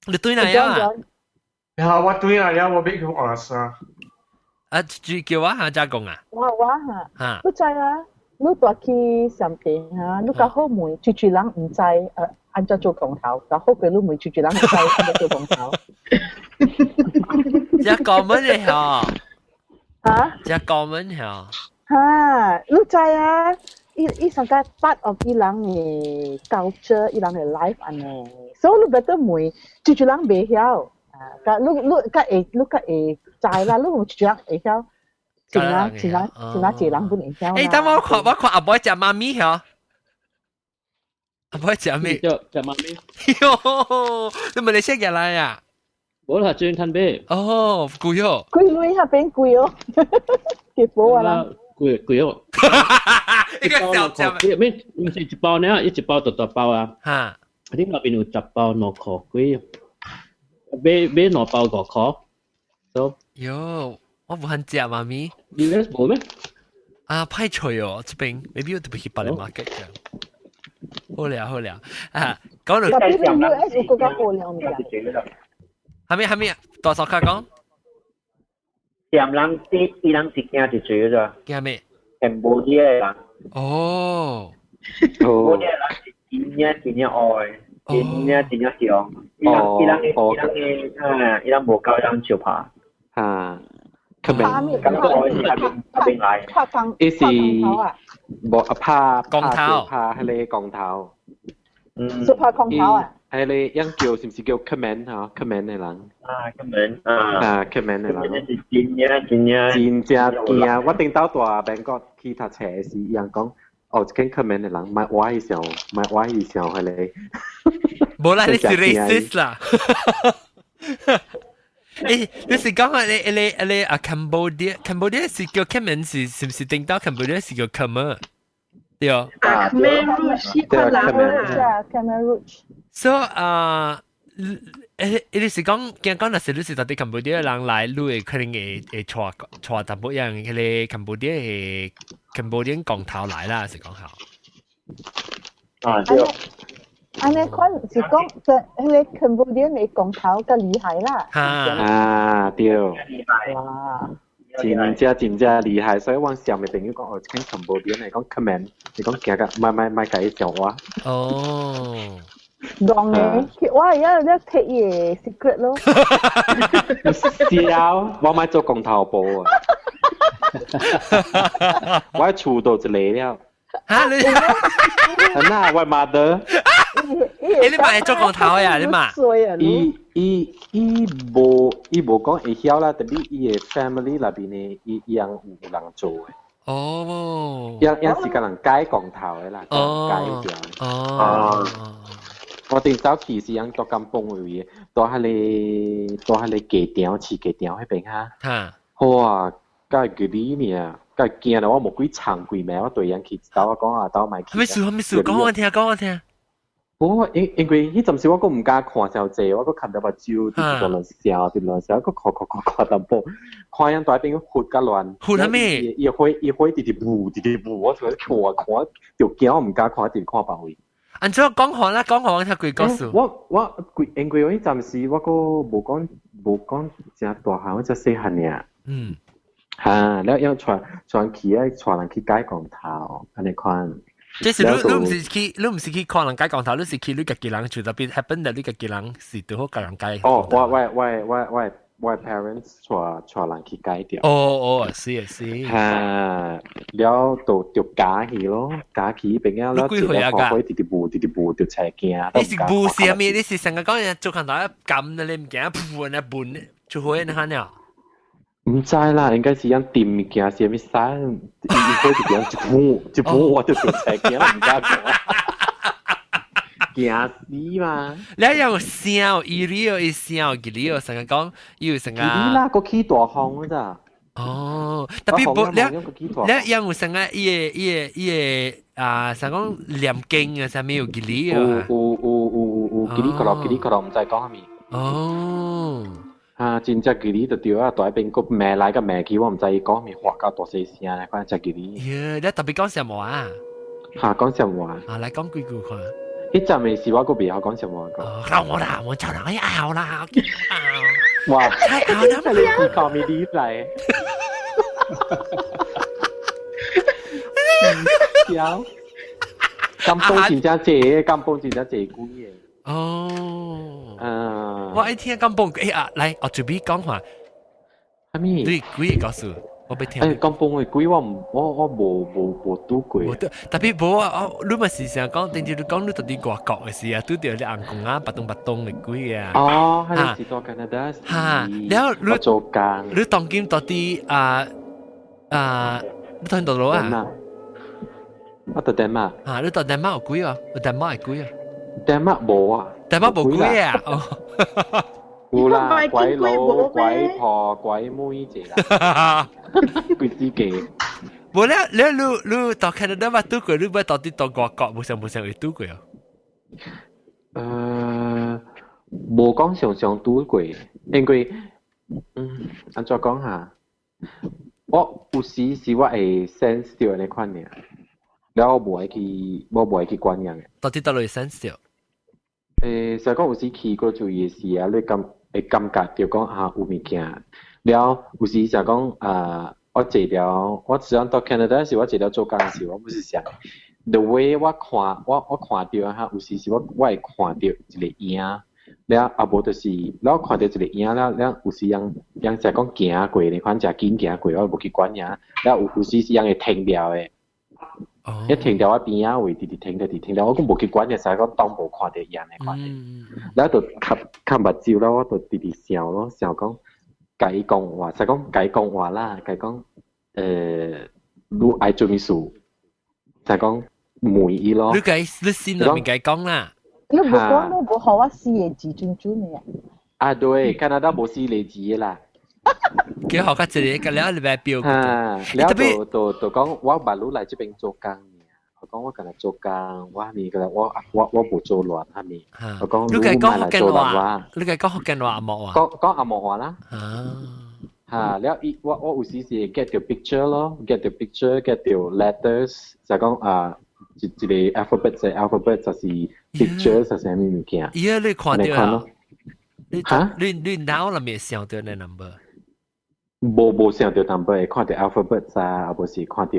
你對哪啊？你好，我對來了，我欲去換衫。啊，就叫我下家講啊？我哈，你知啊？你蹛去上邊哈，你較好問，濟濟人毋知按怎做降頭，較好過你問濟濟人毋知按怎做降頭。這講乜嘢嚇？嚇？這講乜嚇？哈，你知啊？伊伊上個 part of 伊人的 culture，伊人的 life 按呢，所以你 better 問，濟濟人袂曉。啊，較你你較會你較會知啦，你有濟濟人會曉。真啊真啊真啊，濟人本會曉。欸，等我看阿妹食媽咪曉。阿妹食咩？食食媽咪。喲，你咪你識入來啊？無啦，最近買。哦，貴哦。貴鐳遐變貴哦，結果啊啦。貴貴哦。一個小食。咩？毋是一包呢？一包就大包啊。哈。你那邊有10包2箍幾？買買兩包5箍。喲，我無肯食媽咪。 US 無咩？啊，歹揣哦，這邊 maybe 我特別去別个 market 這樣。好了好了，啊，講到特別 US 有更加好料物件。係咪係咪？大嫂卡講。暹人啲伊人是驚一濟咋？驚咩？柬埔寨的人。哦。柬埔寨的人是真正真正愛，真正真正兇。伊人伊人伊人的啊，伊人無夠人相拍。嚇。拍咩？咁我是較邊較邊來。拍光伊是無啊拍光頭，拍彼个光頭。嗯。是拍光頭啊？彼个樣叫是毋是叫 Khmer 吼？Khmer 的人。啊，Khmer 啊。啊，Khmer 的人。是真正真正。真正驚！我頂晝蹛美國去讀冊時，伊人講，哦，這間 Khmer 的人，莫話伊想，莫話伊想彼个。無啦，你是 racist 啦。誒，你是講啊？你你你啊，Cambodia，Cambodia 是叫 Khmer 是是毋是頂到 Cambodia 是叫 Khmer？對。啊，Khmer Rouge 對啊，Khmer Rouge。 So 啊，誒，你是講驚講，若是你是佇 Cambodia 人來，你會可能會會帶帶淡薄樣彼个 Cambodia 的 Cambodian 光頭來啦，是講好。啊，對。按呢款是講，就彼个 Cambodian 的光頭較厲害啦。啊，對。哇！真正真正厲害，所以我上嘅朋友講，哦，這間 Cambodian 嚟講 Khmer，你講驚甲，莫莫莫共伊笑我。哦。講嘅，我而家咧睇伊的 secret 咯。笑，我莫做光頭婆啊！我喺厝度一個了。嚇你？嗱，我 mother。誒，你嘛會做光頭呀？你嘛？伊伊伊無伊無講會曉啦，但是伊的 family 內邊的伊伊人有人做的。哦。伊伊是共人改光頭的啦，改掉。哦。我頂早去是人蹛甘榜位，蹛彼个蹛彼个雞場市雞場彼邊哈。哇！佮吉利呢，佮驚了，我無幾長幾暝，我對人去，兜我講啊，兜莫去。啥物事？啥物事？講我聽，講我聽。我因因為彼陣時我閣毋敢看傷濟，我閣含著目睭，直直亂笑，直亂笑，閣看看看看淡薄，看人蹛彼邊佛甲亂。佛啥物？伊火伊火直直霧直直霧，我就看看就驚，我毋敢看，直看別位。按怎講話啦？講話我聽幾故事。我我因為我彼陣時我閣無講無講誠大漢，我才細漢爾。嚇，了要帶帶去啊，帶人去改光頭，按呢款。這是你你毋是去，你毋是去看人改光頭，你是去你家己人厝，特別 happen 你家己人是拄好共人改。哦，我我我我我我 parents 帶帶人去改掉。哦哦，是啊是。嚇，了就就假去咯，假去邊啊，了幾歲啊？一個直直霧直直霧就斜驚。你是霧是啥物？你是成個講人做空頭一撳你毋驚，噗那噴出去那哈了。毋知啦，應該是樣掂物件，是啥物啥？伊伊火就樣一噗一噗，我就就斜驚，毋敢看。驚死嘛！你有聲有伊哩哦，伊聲有吉哩哦，成個講伊有成個。吉哩啦，閣起大風咋？哦，特別無你你有成個伊個伊個伊個啊，成講念經啊，啥物有吉哩啊？有有有有有吉哩可樂吉哩可樂，毋知講啥物。哦。啊，真正吉利就對啊，蹛彼邊閣罵來佮罵去，我毋知伊講啥物話到大細聲咧，款真吉利。耶，你特別講啥物啊？嚇，講啥話？啊，來講幾句看。彼陣的時我閣袂曉講啥話講。我啦，我叫人拗啦，拗。哇！太拗啦！你是靠咪你來？曉。甘榜真正濟，甘榜真正濟鬼的。哦。嗯。我愛聽甘榜，欸啊，來，我準備講話。啥物？對，鬼個故事，我欲聽。欸，甘榜的鬼我毋，我我無無無拄過。無拄，特別無啊！哦，你嘛是成日講，頂次你講你到佇外國的時啊，拄著你尪公啊，巴東巴東的鬼啊。哦，彼是蹛加拿大時。哈，了你做工。你當今到底啊啊，你當佗落啊？我佇丹麥。啊，你佇丹麥有鬼啊？有丹麥的鬼啊？丹麥無啊。丹麥無鬼啊？哦。有啦，鬼佬、鬼婆、鬼妹這啦，鬼死嘅。無咧，你你你到加拿大捌拄過，你捌到底到外國無啥無啥會拄過啊？無講常常拄過，因為嗯，按怎講哈？我有時是我會 sense 到呢款爾，了我無愛去，我無愛去管人嘅。到底佗落 sense 到？所以講有時去過注意時啊，你感會感覺到講啊有物件，了有時就講啊，我坐了，我只到 Canada 時，我坐了做工時，我不是想，the way 我看我看到哈，有時是我會看到一個影，了啊無就是，了看到一個影了了有時人人就講行過呢款誠緊行過，我無去管影，了有時是人會停掉的。一停掉我邊仔位，直直停掉，直停掉，我講無去管嘅時候，講當無看到伊按呢款的，了就合合目睭了，我就直直想咯，想講共伊講話，實講共伊講話啦，共伊講，你愛做物事，就講問伊咯。你共你心裏面共伊講啦。你無講，你無予我四個字準準的啊？啊對，加拿大無四個字的啦。叫學較一個，了禮拜表。啊，了就講我捌你來這邊做工，我講我干焦做工，我蝦米個我無做亂蝦米。我講你共講福建話，你共講福建話冇啊？講講紅毛話啦。啊。嚇，了伊我有時是 get 到 picture 咯，get 到 picture，get 到 letters，就講啊，一一個 alphabet 就 alphabet 就是 picture 就是啥物物件。伊你看到啊？嚇？你腦裏面想到那 number？無想到 number，會看到 alphabet 啊，無是看到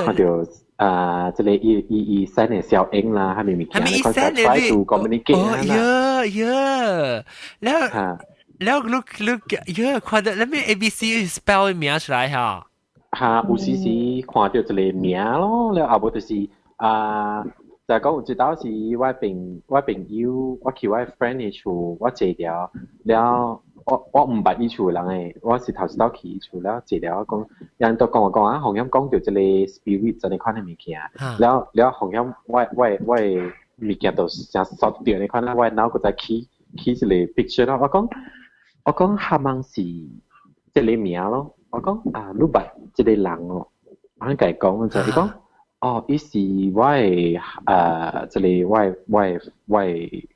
看到啊，這個伊伊伊 send 的小影啦，啥物物件，你看 try to communicate 哦，呀呀，了了，look look，呀，看到那邊 A B C spell 名出來哈。哈，有時是看到一個名咯，了後無就是啊，就講有一道是我朋友，我去我 friend 的厝，我坐著了。我毋捌伊厝人誒，我是頭一道去伊厝了，坐了講，人都講我講啊，洪險講著這個 spirit 這呢款的物件，了了洪險我的物件就誠索著呢款啦，我的腦閣再起起一個 picture 咯，我講哈芒是這個名咯，我講啊，你捌這個人哦，我共伊講就伊講，哦，伊是我的這個我的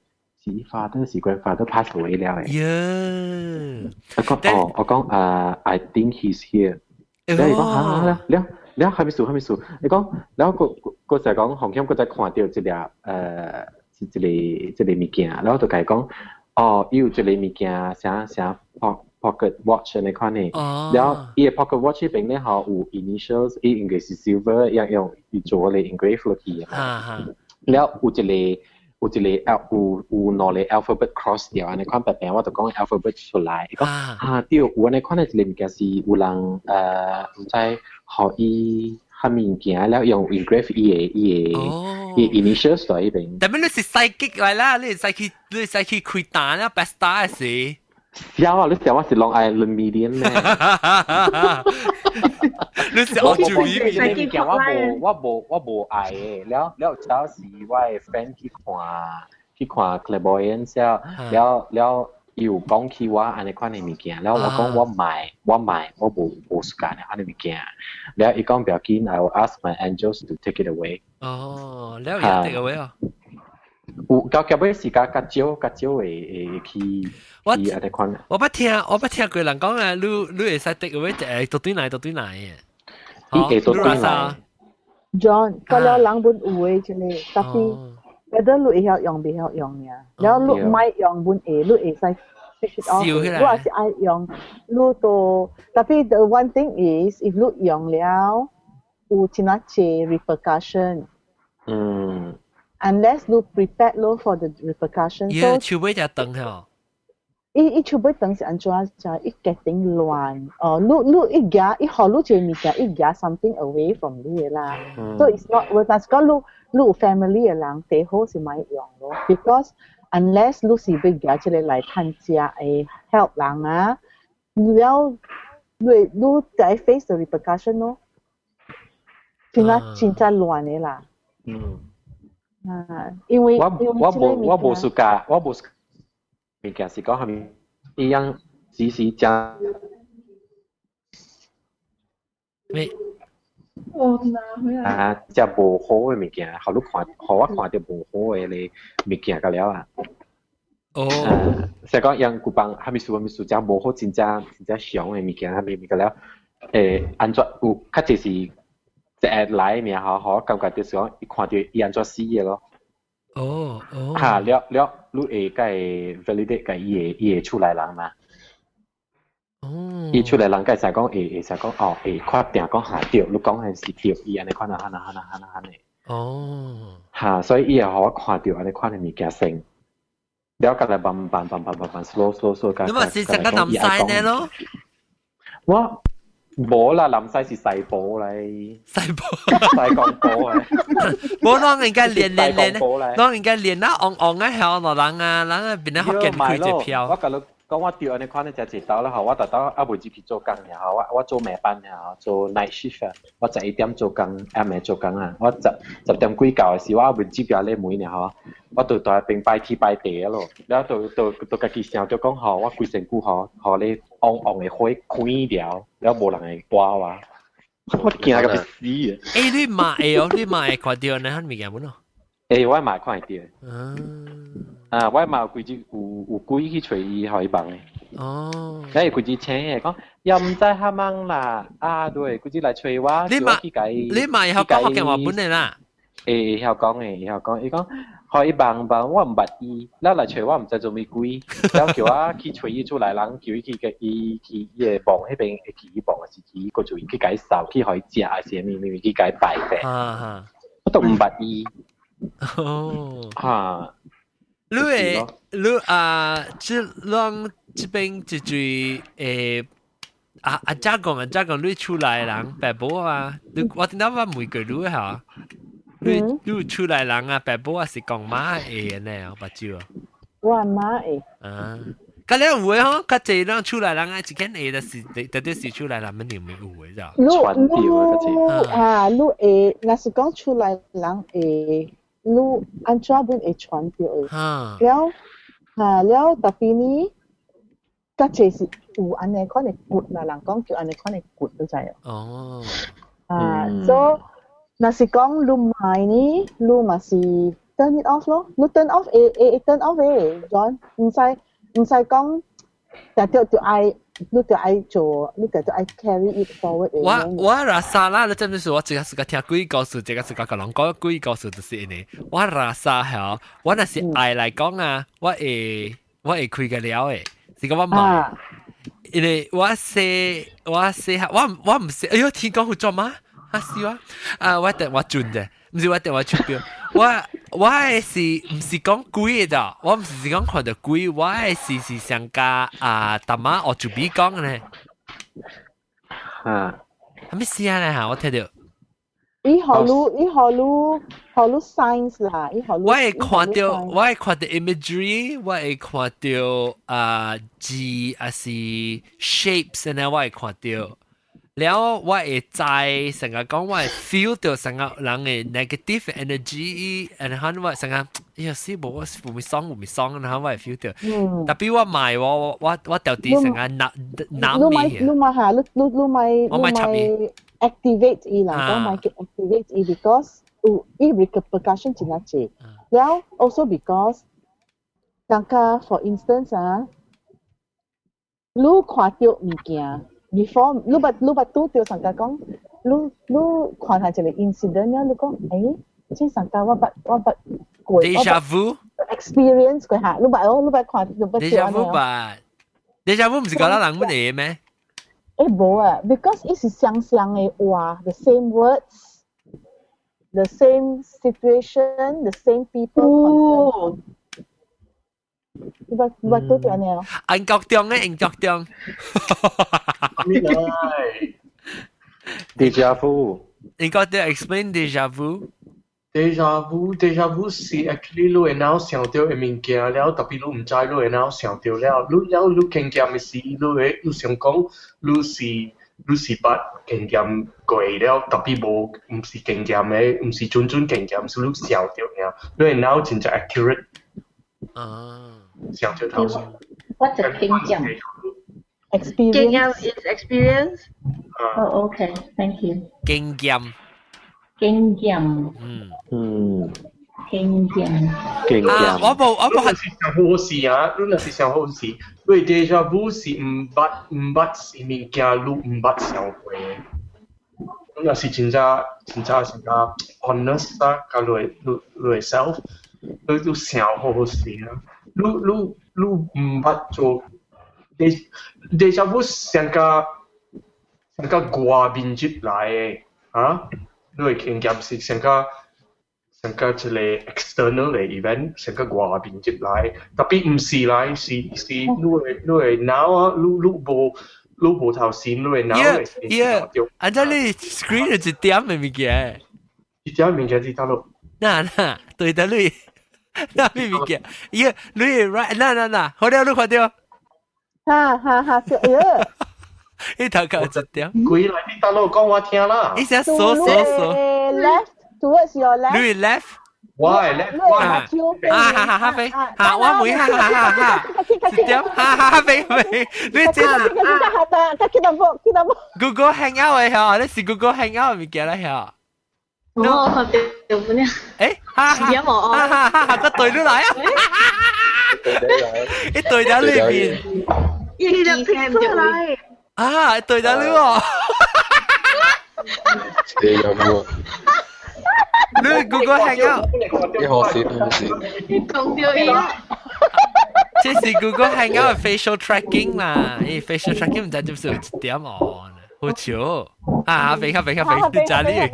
是 father 是 grandfather pass away 了誒。耶！我講哦，我講啊，I think he's here。了伊講哈了了了，啥物事啥物事？伊講了閣閣就講，洪險閣再看到一粒一個這個物件，然後就共伊講，哦，伊有一個物件，啥啥 pocket watch 按呢款的。了伊的 pocket watch 彼邊咧吼有 initials，伊應該是 silver，用用伊做個 engrave 落去的。了有一個。有一個 al 有兩個 alphabet cross 掉，按呢款白白，我就講 alphabet 出來，伊講啊對，有按呢款的一個物件是有人毋知予伊啥物件，了用 engrave 伊的 initials 在彼邊。但係你是 psychic 來啦，你會使去開單啦，白 star 是。笑啊！你笑我是攏愛論 million 咩？你是我做呢物件，我無愛的。了了，有時我的 friend 去看 clairvoyance 了了，伊有講起我按呢款的物件，了我講我買我無 suka 按呢物件。了伊講不要緊，I will ask my angels to take it away。哦，了伊 take away 啊？有到結尾是較較少較少會去去按呢款。我捌聽過人講啊，你會使 take away 誒，倒轉來倒轉來嘅。伊會倒轉來。 John，個了人本有的這個，tapi whether 你會曉用袂曉用爾。了你莫用本會，你會使 switch it off。你若是愛用，你都 tapi the one thing is if 你用了，有真啊濟 repercussion。Unless 你 prepare 咯 for the repercussion。伊手尾就長吼。伊手尾長是按怎就伊 getting 亂哦，你伊夾伊予你一個物件，伊夾 something away from 你的啦。So it's not，但是講你有 family 的人，最好是莫用咯，because unless 你是欲夾這個來趁食會 help 人啊，了你在 face the repercussion 咯，真啊真正亂的啦。啊，因為我無 suka，我無物件是講啥物，伊樣時時食。咩？我拿回來。啊，食無好的物件，予你看，予我看著無好的咧物件個了啊。哦。是講用古幫啥物事啥物事，食無好，真正真正傷的物件，啥物物件了，按怎有較濟是一個來爾，吼，我感覺就是講伊看著伊按怎死的咯。哦哦。哈，了了，你會共會 validate 共伊的厝內人嘛？哦。伊厝內人會使講會使講哦，會確定講哈對，你講的是對，伊按呢款啊，按呢按呢按呢按呢。哈，所以伊會予我看著按呢款的物件先。了共來慢慢慢慢慢慢 slow slow slow。你嘛是成個南西呢咯？我無啦，南西是西部嚟。西部。西貢埔啊。無，攏應該練練練，攏應該練啦，戇戇啊，響落人啊，人啊變得福建開一票。我共你講，我對按呢款的食一道啦吼，我逐晝猶未入去做工爾吼，我做暝班爾吼，做 night shift 啊，我11點做工，暗暝做工啊，我十點幾到的時，我猶未入來門爾吼，我就佇彼邊拜天拜地啊咯，了就家己想著講吼，我規身軀吼，予咧戇戇的火開了，了無人會跋我，我驚甲欲死啊！欸，你嘛會哦，你嘛會看著呢款物件無喏？欸，我嘛會看會著。啊，我嘛有幾隻有鬼去揣伊，予伊夢的。伊規日請的講，又毋知蝦蠓啦，啊對，規日來揣我，你嘛你嘛會曉講福建話本的啦？會曉講的，會曉講，伊講，予伊夢夢，我毋捌伊，了來揣我毋知做物鬼，了叫我去揣伊厝內人，叫伊去共伊去伊的墓彼邊，會去伊墓，還是去伊閣做去共伊掃，去予伊食，還是啥物物去共伊拜者。我都毋捌伊。哈。你會你啊，這攏這邊一句啊啊，怎講啊怎講，你厝內人爸母啊，你我聽到我問過你嚇，你厝內人啊，爸母啊是講馬會呢，目睭。我媽會。啊，佮了有的吼，較濟咱厝內人啊，一間會就是特別是厝內人，肯定會有的，咋？你你啊，你會，若是講厝內人會。你按怎本會傳著的？了，哈了，特別呢，較濟是有按呢款的骨啦，人講叫按呢款的骨，你知無？啊，所以若是講你買呢，你嘛是 turn it off 咯，你 turn off 會會 turn off 的，John，毋使講，定著就愛。你就愛做，你就愛 carry it forward。我 rasa 啦，你知唔知我這個是個聽鬼故事，這個是個人講鬼故事就是因為我 rasa 係，我若是愛來講啊，我會開個了的，是講我買，因為我細我細我我毋是，哎喲天講有做嗎？啊是我啊我電話轉啫，毋是我電話手錶，我的是毋是講鬼的，我毋是講看著鬼，我的是上加啊，大媽我就比講呢。啥物事啊？呢嚇，我聽著。伊予你 signs 啦，伊予你。我會看著，我會看著 imagery，我會看著啊字還是 shapes 呢，我會看著。了我會知成日講我會 feel 到成個人的 negative energy，然後我成個哎呀死無我有咪爽有咪爽，然後我會 feel 到。特別我買我到底成個男男你買你買下，你買我買插伊 activate 伊啦，講買 activate 伊，because 有伊 repercussion 真係濟。了 also because，剛剛 for instance 啊，你看著物件。before 你捌拄著上家講，你看下一個 incident 了，你講，欸，這上家我捌過，déjà vu experience 過下，你捌哦，你捌看，你捌 déjà vu 捌，déjà vu 毋是講咱人本來咩？欸，無啊，because 伊是相像的話，the same words，the same situation，the same people。哦。你捌拄著按呢哦？英國中的英國中。咩來？Déjà vu。英國中 explain déjà vu。 Déjà vu，déjà vu 是 actually 你會腦想著的物件了，特別你毋知你會腦想著了，你了你經驗的時，你會你想講你是捌經驗過了，特別無毋是經驗的，毋是準準經驗，是你想著爾，你的腦真正 accurate。想著頭先。 What's a 經驗？Experience。經驗 is experience。 Oh, okay. Thank you. 經驗。經驗。經驗。經驗。我無我無係上好事啊！你若是上好事，你 déjà vu 是毋捌毋捌是物件，你毋捌想過。你若是真正真正是較 honest 啊，佮你你你 self，你你想好好事啊！你你你毋捌做 déjà vu 上較上較外面入來的啊！你的經驗是上較。上個一個 external 的 event，上個外面入來，特別毋是來，是是你的你的腦啊，你你無你無頭先，你的腦會 Yeah，按照你 screen 有一點的物件，一點物件佇佗落？那那對的你，那咩物件？耶，你 right，那那那，好了，你看到？哈哈哈！哎呀，你頭殼一點。鬼來，你佗落講我聽啦。你先數數數。 Left towards your left. 你 left。我係 left，我係啊哈哈哈飛，哈我妹哈哈哈哈，一點哈哈飛飛，你這是 Google Hangout 的嗬，你是 Google Hangout 物件啦嗬。我看到本了。誒，哈哈哈哈哈，個對你來啊！一對在裏面，一粒出來。啊，對在裏喎。你有冇？你 Google Hangout，你學先學先。講到伊。這是 Google Hangout facial tracking 啦，伊 facial tracking 毋知就是有一點哦，好笑啊！俾下俾下俾，你家裡。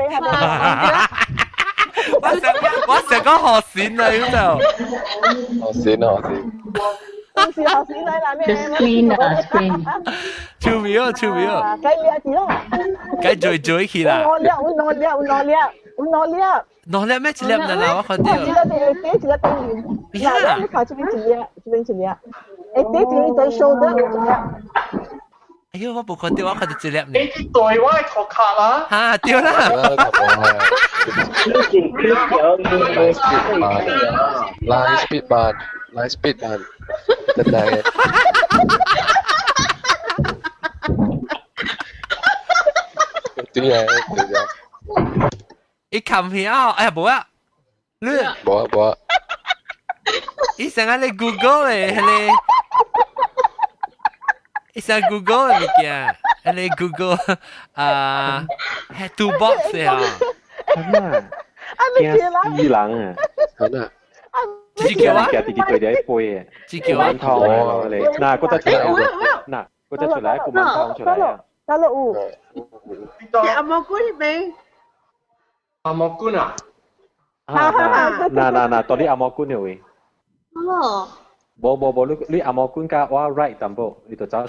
我想我想講學先啊，呢度。學先學先。是學先嚟啦咩？Screen 啊 screen。趣味哦，趣味哦。計掠字咯。計追追去啦。兩粒，兩粒，兩粒，兩粒。兩粒咩？一粒唔我看到。一粒第一個對面。嗱，你看這邊一粒，這邊一粒。第一個對 shoulder 一粒。哎呦，我無看到，我看到一粒呢。你對我的頭殼啦。嚇，對啦。 Line speed 版，line speed 版，真係。對啊，對啊。伊冚起啊！哎呀，無啊，你無啊無啊。伊成日你 Google 咧，迄個。伊成 Google 的物件，迄個 Google 啊，係 Toolbox 啊。驚死人啊！真啊！自叫啊！自己對你背嘅，自叫啊！古曼童嗱，嗰隻出來，嗱，嗰隻出來，古曼童出來啊！得咯有。阿毛菇呢邊？阿毛菇啊！啊嗱嗱嗱，到底阿毛菇呢位？哦。無無無，你你阿毛官加我 right 淡薄，你就走。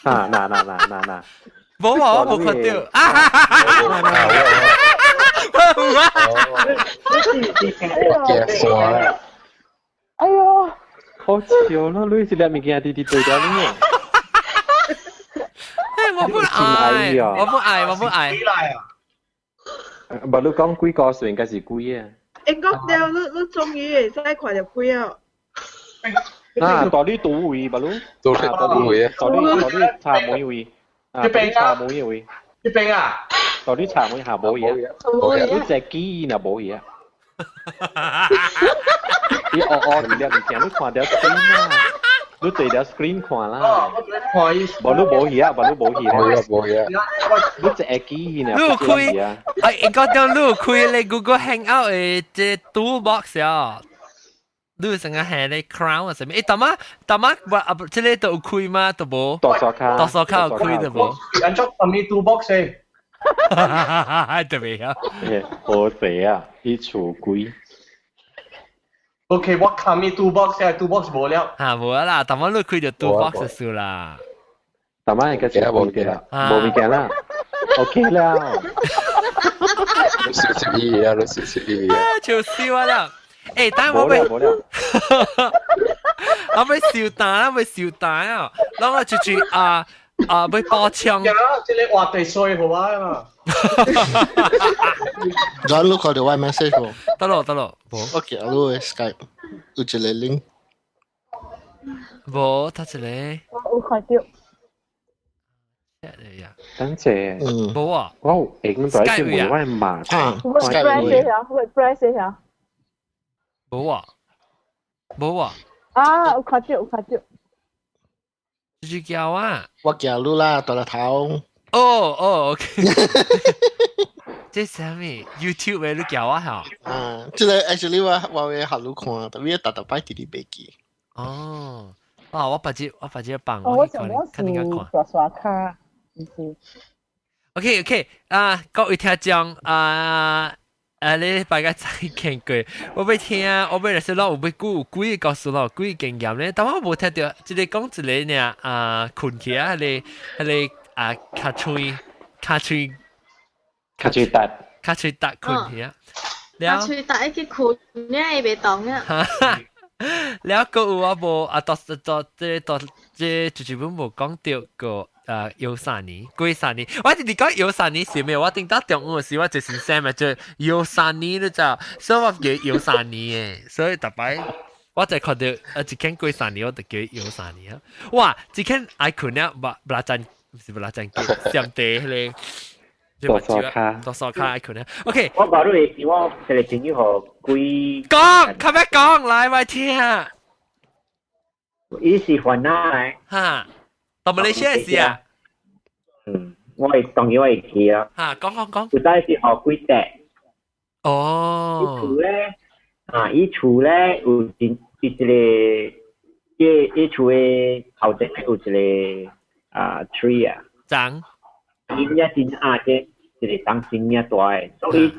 啊嗱嗱嗱嗱嗱！無無，我無看到。啊哈哈！我驚死啦！哎呦！好笑咯，你這粒物件直直對掉你。我不愛，我不愛，我不愛。無你講幾個歲應該是幾啊？應該對，你你終於會使看到鬼啊！啊，大你賭位，無你？大你賭位啊！大你大你茶妹位，啊，茶妹位。這邊啊？大你茶妹下無嘢，你隻雞若無嘢。你哦哦，你物件你看到 screen 啦，你對條 screen 看啦。無你無去啊，無你無去。無嘢無嘢。你隻機呢？你有開？哎，應該講你有開你 Google Hangout 的這 Toolbox 啊。你成日係你 crown 啊，啥物？欸，大媽大媽，我啊不，這個都有開嗎？都無。大沙卡。大沙卡有開的無？按照啥物 Toolbox？特別啊！好勢啊！伊厝鬼。 OK，我看咪 Toolbox 啊，Toolbox 無了。嚇無啦，大媽你開就 Toolbox 就啦。大媽應該是無嘅啦，無物件啦。OK 啦。你少少意啊，你少少意啊。笑死我啦！欸，等我要，我要燒蛋，我要燒蛋啊！然後我就住啊啊，要包槍。這個話題衰好啊嘛。我你看到我 message 無？得咯得咯，無。我寄你的 Skype 有一個 link。無，他一個。我有看到。等者，嗯，無啊。我有用在去問我媽。啊，Skype 啊，WordPress 啊。無啊，無啊。啊，有看到有看到。就是叫啊。我行路啦，大粒頭。哦哦，OK。這啥物？YouTube 的你叫我嚇？啊，這個 actually 我會學你看，特別逐逐擺直直袂記。哦，啊，我別日放我想講是大沙卡，毋是。 OK，啊，各位聽眾啊，你大家再見過，我欲聽，我欲來說咯，有欲講有幾個故事咯，幾個經驗咧，但我無聽著，一個講一個爾啊，睏起啊，彼個彼個啊，跤喙跤喙跤喙達，跤喙達睏起啊，跤喙達伊去睏，你伊袂動啊。了閣有我無啊，到到這到這就是本無講著個。搖三年，過三年，我直直講搖三年是咩？我頂到中午時，我就是寫咪就搖三年你知，所以我叫搖三年的，所以逐擺我就看著啊一間過三年，我就叫搖三年啊。哇，一間愛睏了，無無陣，毋是無陣記，上地彼個。多數卡，多數卡愛睏了。OK，我把你是我一個朋友予幾講，較欲講來，我聽。伊是番仔的。哈。到馬來西亞是啊？嗯，我會當然我會去啊。嚇，講講講。有當是予幾塊。哦。伊厝咧，啊，伊厝咧有一一個，伊伊厝的頭前咧有一個啊 tree 啊。樟。伊也真啊，這一個樟真正大的，所以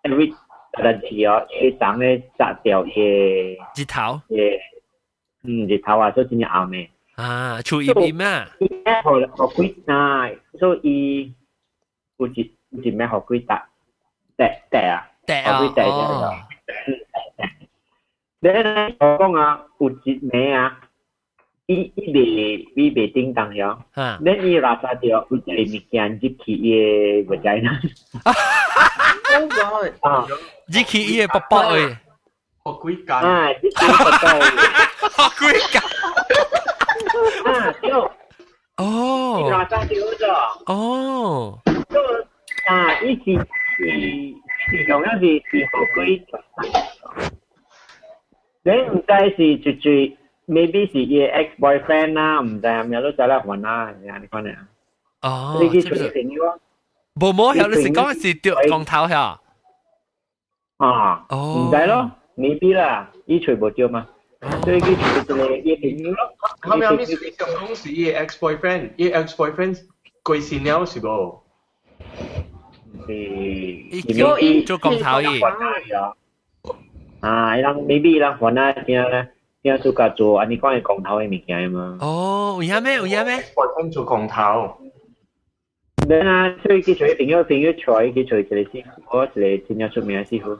every 但是哦，伊樟咧砸掉伊個日頭。嗯，日頭啊，所以真正暗的。啊，厝陰陰啊！伊予幾啊，所以伊有一有一暝予幾搭趯趯啊，趯予幾塊哦。你咧我講啊，有一暝啊，伊伊袂伊袂叮當曉，恁伊垃圾著有一个物件入去伊的 vagina。 Oh God！啊，入去伊的卜卜的。予幾工。啊，入去卜卜。予幾工。啊，對。哦。垃圾著咗。哦。啊，伊是是是同樣是是予幾。你毋知是絕對，maybe 是伊的 ex boyfriend 啦，毋知係咪都走來還啦，按呢款啊。哦。你去揣朋友啊？無無曉，你是講是著光頭曉？啊。哦。毋知咯，maybe 啦，伊揣無著嘛。所以去揣一個伊朋友咯。後面後面是想講是伊的 ex boyfriend，伊 ex boyfriend 過身了是無？是。伊做光頭伊。啊，伊人 maybe 伊人還啊，驚驚暑假做按呢款的光頭的物件嘛。哦，有影咩？有影咩？ boyfriend 做光頭。免啊，所以去揣朋友，朋友揣去揣一個師傅，一個真正出名的師傅。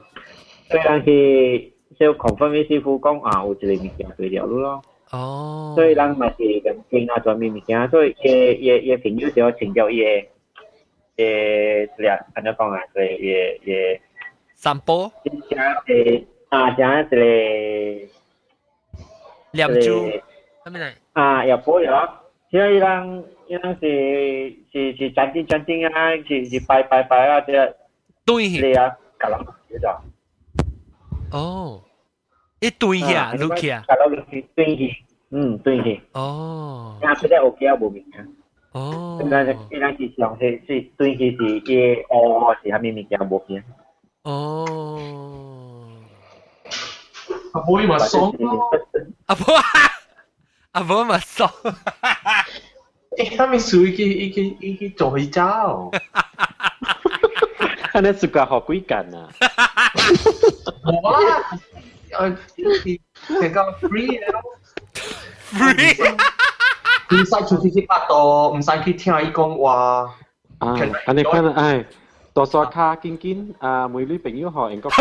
所以人去小 confirm 的師傅講啊，有一個物件對了咯。哦。所以人嘛是共經啊，專門物件，所以伊伊伊朋友就請教伊個，伊個按怎講啊？伊伊伊散步。真正啊，像一個念珠，啥物來？啊，也不了，所以人伊人是是是轉經轉經啊，是是拜拜拜啊，這對去啊，共人叫做。哦，伊對去啊，落去啊，共人落去對去，嗯，對去。哦。啊，這個學記無物件。哦。伊人伊人是上是是對去是伊哦是啥物物件無變。哦。阿婆嘛爽咯，阿婆阿婆嘛爽。欸，他們屬於去去去去做去走。按呢暑假予幾工啊？無啊，成個 free 了。 free。唔使出去去拍賭，唔使去聽伊講話。啊，按呢款唉。多數卡緊緊啊，妹女朋友予英國。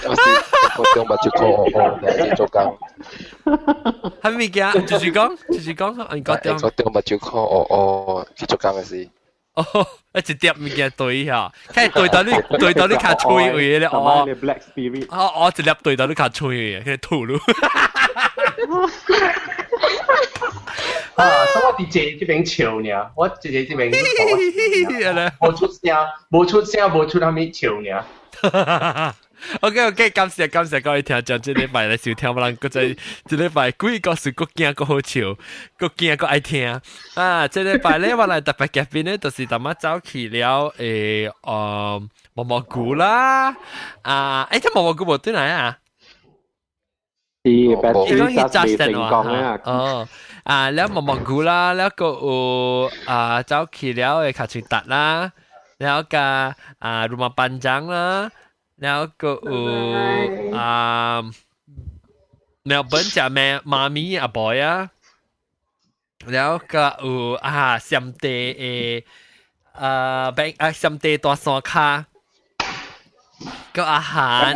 有時我中目睭箍烏烏，來做工。啥物件？就是講，就是講，英國中。英國中目睭箍烏烏去做工的時。哦，一碟物件對下，看對到你對到你跤喙位咧，哦。 Black Spirit。哦哦，一粒對到你跤喙位，去吐嚕。啊，所以我佇坐這邊笑爾，我坐這邊無出聲，無出聲，無出啥物笑爾。 OK OK，感謝感謝各位聽眾，這禮拜來收聽，我人閣再這禮拜鬼故事閣驚閣好笑，閣驚閣愛聽。啊，這禮拜咧，我來特別嘉賓咧，就是淡仔走去了毛毛菇啦。啊，這毛毛菇無轉來啊？是，伊講去 Justin 話，哦，啊，了毛毛菇啦，了閣有啊走去了的卡翠達啦，了個啊 Rumah Panjang 啦。了閣有啊，Melbourne 食咩媽咪阿 boy 啊，了閣有啊暹地的啊 bank 啊暹地大山跤，閣阿韓，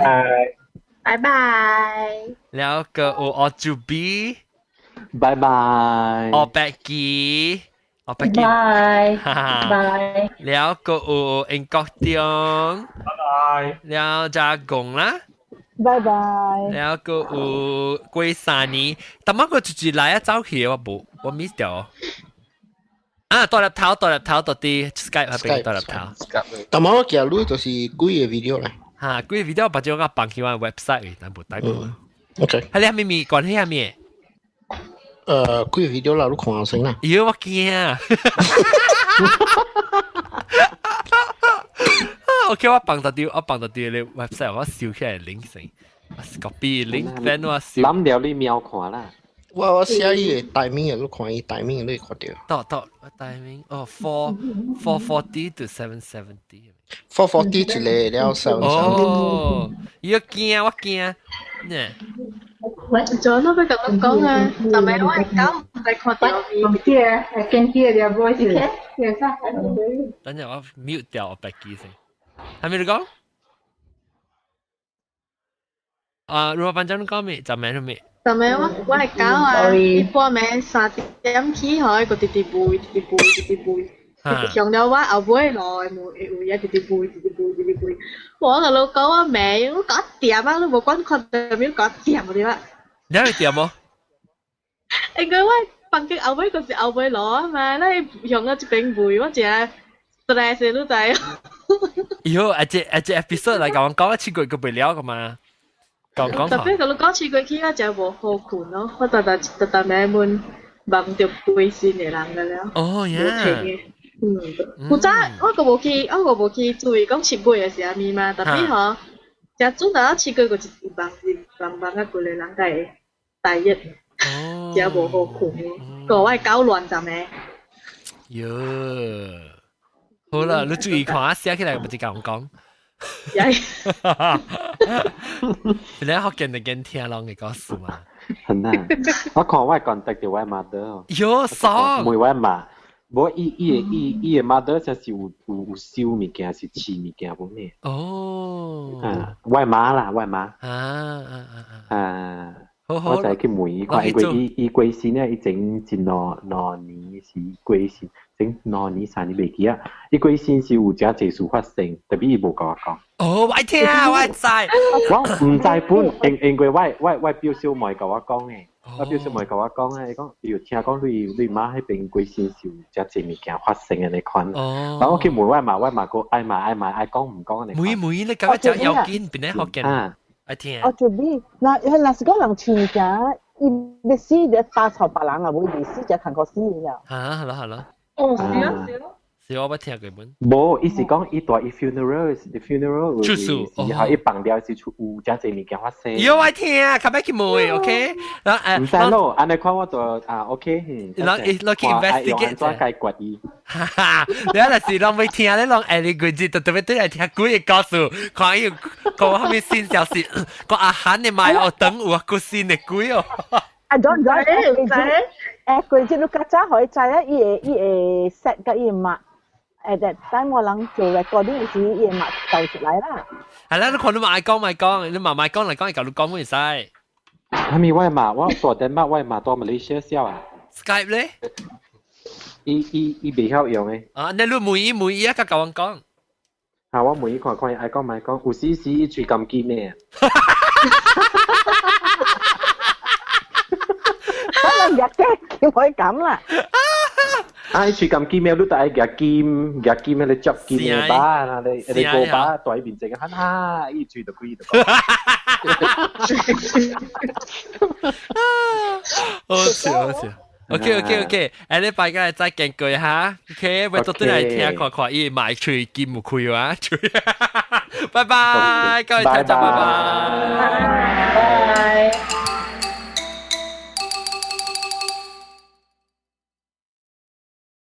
拜拜。了閣有阿朱比，拜拜。阿白基。阿白基，拜拜。了閣有英國中，拜拜。了加貢啦，拜拜。了閣有過三年，但我個一來啊走去我無，我 miss 掉。啊，大粒頭，大粒頭，到佇 Skype 彼邊大粒頭。但我記得就是幾個 video 咧。哈，幾個 video 把這個放去我 website，但無帶過。 OK。係你係咪咪關係係咪？幾個 video 啦，你看先啦。喲，我驚。OK，我放到啲，我放到啲你 website，我收起來 link 先，我 copy link，等我收。諗了你秒看啦。我寫伊個 timing，你看伊 timing 你會看著。到到 timing，哦，4:40 to 7:70。 4:40 一個了 7:70。哦，伊驚我驚，呢。咗都俾咁樣講啊，就咪我係搞唔使看到。 From here, I can hear their voices. Yes, 等陣我 mute 掉我白機先。係咪你講？啊，如果班長你講咩？就咩咩？就咪我係搞啊，伊半暝3點起開，個直直背，直直背，直直背。上了我後尾來冇有嘢直直背，直直背，直直背。我同老講我未，我搞掂啊，你無管看到沒搞掂嗰啲啦。你係掂冇？應該我房間後尾嗰是後尾攞啊嘛，你用咗這邊背，我真係 stress 你知。喲，啊這啊這 episode 來講講一次過個不了噶嘛。講講。特別同你講試過去，我真無好困咯，我逐逐逐逐暝問夢著背身的人個了。哦呀。嗯，古早我閣無去，我閣無去注意講7月的是啥物嘛，特別吼，誠準到7月個一夢是夢夢啊，規個人才會大熱，誠無好困，閣我會搞亂浸的。喲，好啦，你注意看，寫起來毋是共講。你學見就見聽攏會告訴嘛。很難，我看我 contact 著我 mother。喲，爽。問我媽。無伊伊伊伊的 mother 才是有有有收物件，是飼物件本的。哦。啊，我媽啦，我媽。啊啊啊！啊，好好。我就去問伊看，因為伊伊過身咧，伊前一兩兩年是過身，前2年3年袂記啊。伊過身是有誠濟事發生，特別伊無共我講。哦，我愛聽，我愛知。我毋知本，因因為我表小妹共我講的。我表小妹共我講咧，伊講伊有聽講你你媽彼邊過身是有誠濟物件發生的呢款。哦。然後我去問我媽，我媽講愛嘛愛嘛愛講毋講呢。每每你感覺真要緊，邊個福建？啊。愛聽。哦，就比那若是講人飼物件，伊欲死就打臭別人啊，無伊死就牽苦死了。啊，好啦好啦。哦，是啊是啊。是我捌聽過本。無，伊是講伊蹛伊 funeral，伊 funeral 出事，時候伊放了是出有誠濟物件發生。喲，我聽，較欲去問，OK？然後毋使咯，按呢款我就啊 OK，嗯。然後伊落去 investigate 按怎解決伊？哈哈，你若是攏欲聽，你攏愛你規日就特別對來聽鬼个故事，看伊有講啥物新消息，講阿韓的買哦，等有啊，個新的鬼哦。啊，don't don't，誒，規日你較早予伊知啊，伊會伊會 set 佮伊會抹。At that time 我人做 recording 時，伊會抹抖出來啦。係啦，你看你嘛愛講嘛講，你嘛愛講來講，伊共你講會使。係咪我嘛？我蹛丹麥，我嘛蹛馬來西亞啊。 Skype 咧？伊伊伊袂曉用的。啊，你你問伊問伊啊，佮共阮講。啊，我問伊看看伊愛講毋愛講，有時時伊喙甘金的。我人日嘅劍可以咁啦。啊！喙咁金咩？你就愛夾金，夾金咩？你執金嘅把啦，你你個把在面前，哈哈！伊喙就開就講。好笑好笑。OK OK OK，下禮拜嘅再見過哈。OK，我昨天來聽看看伊買喙金有開啊。拜拜，各位聽眾，拜拜。拜。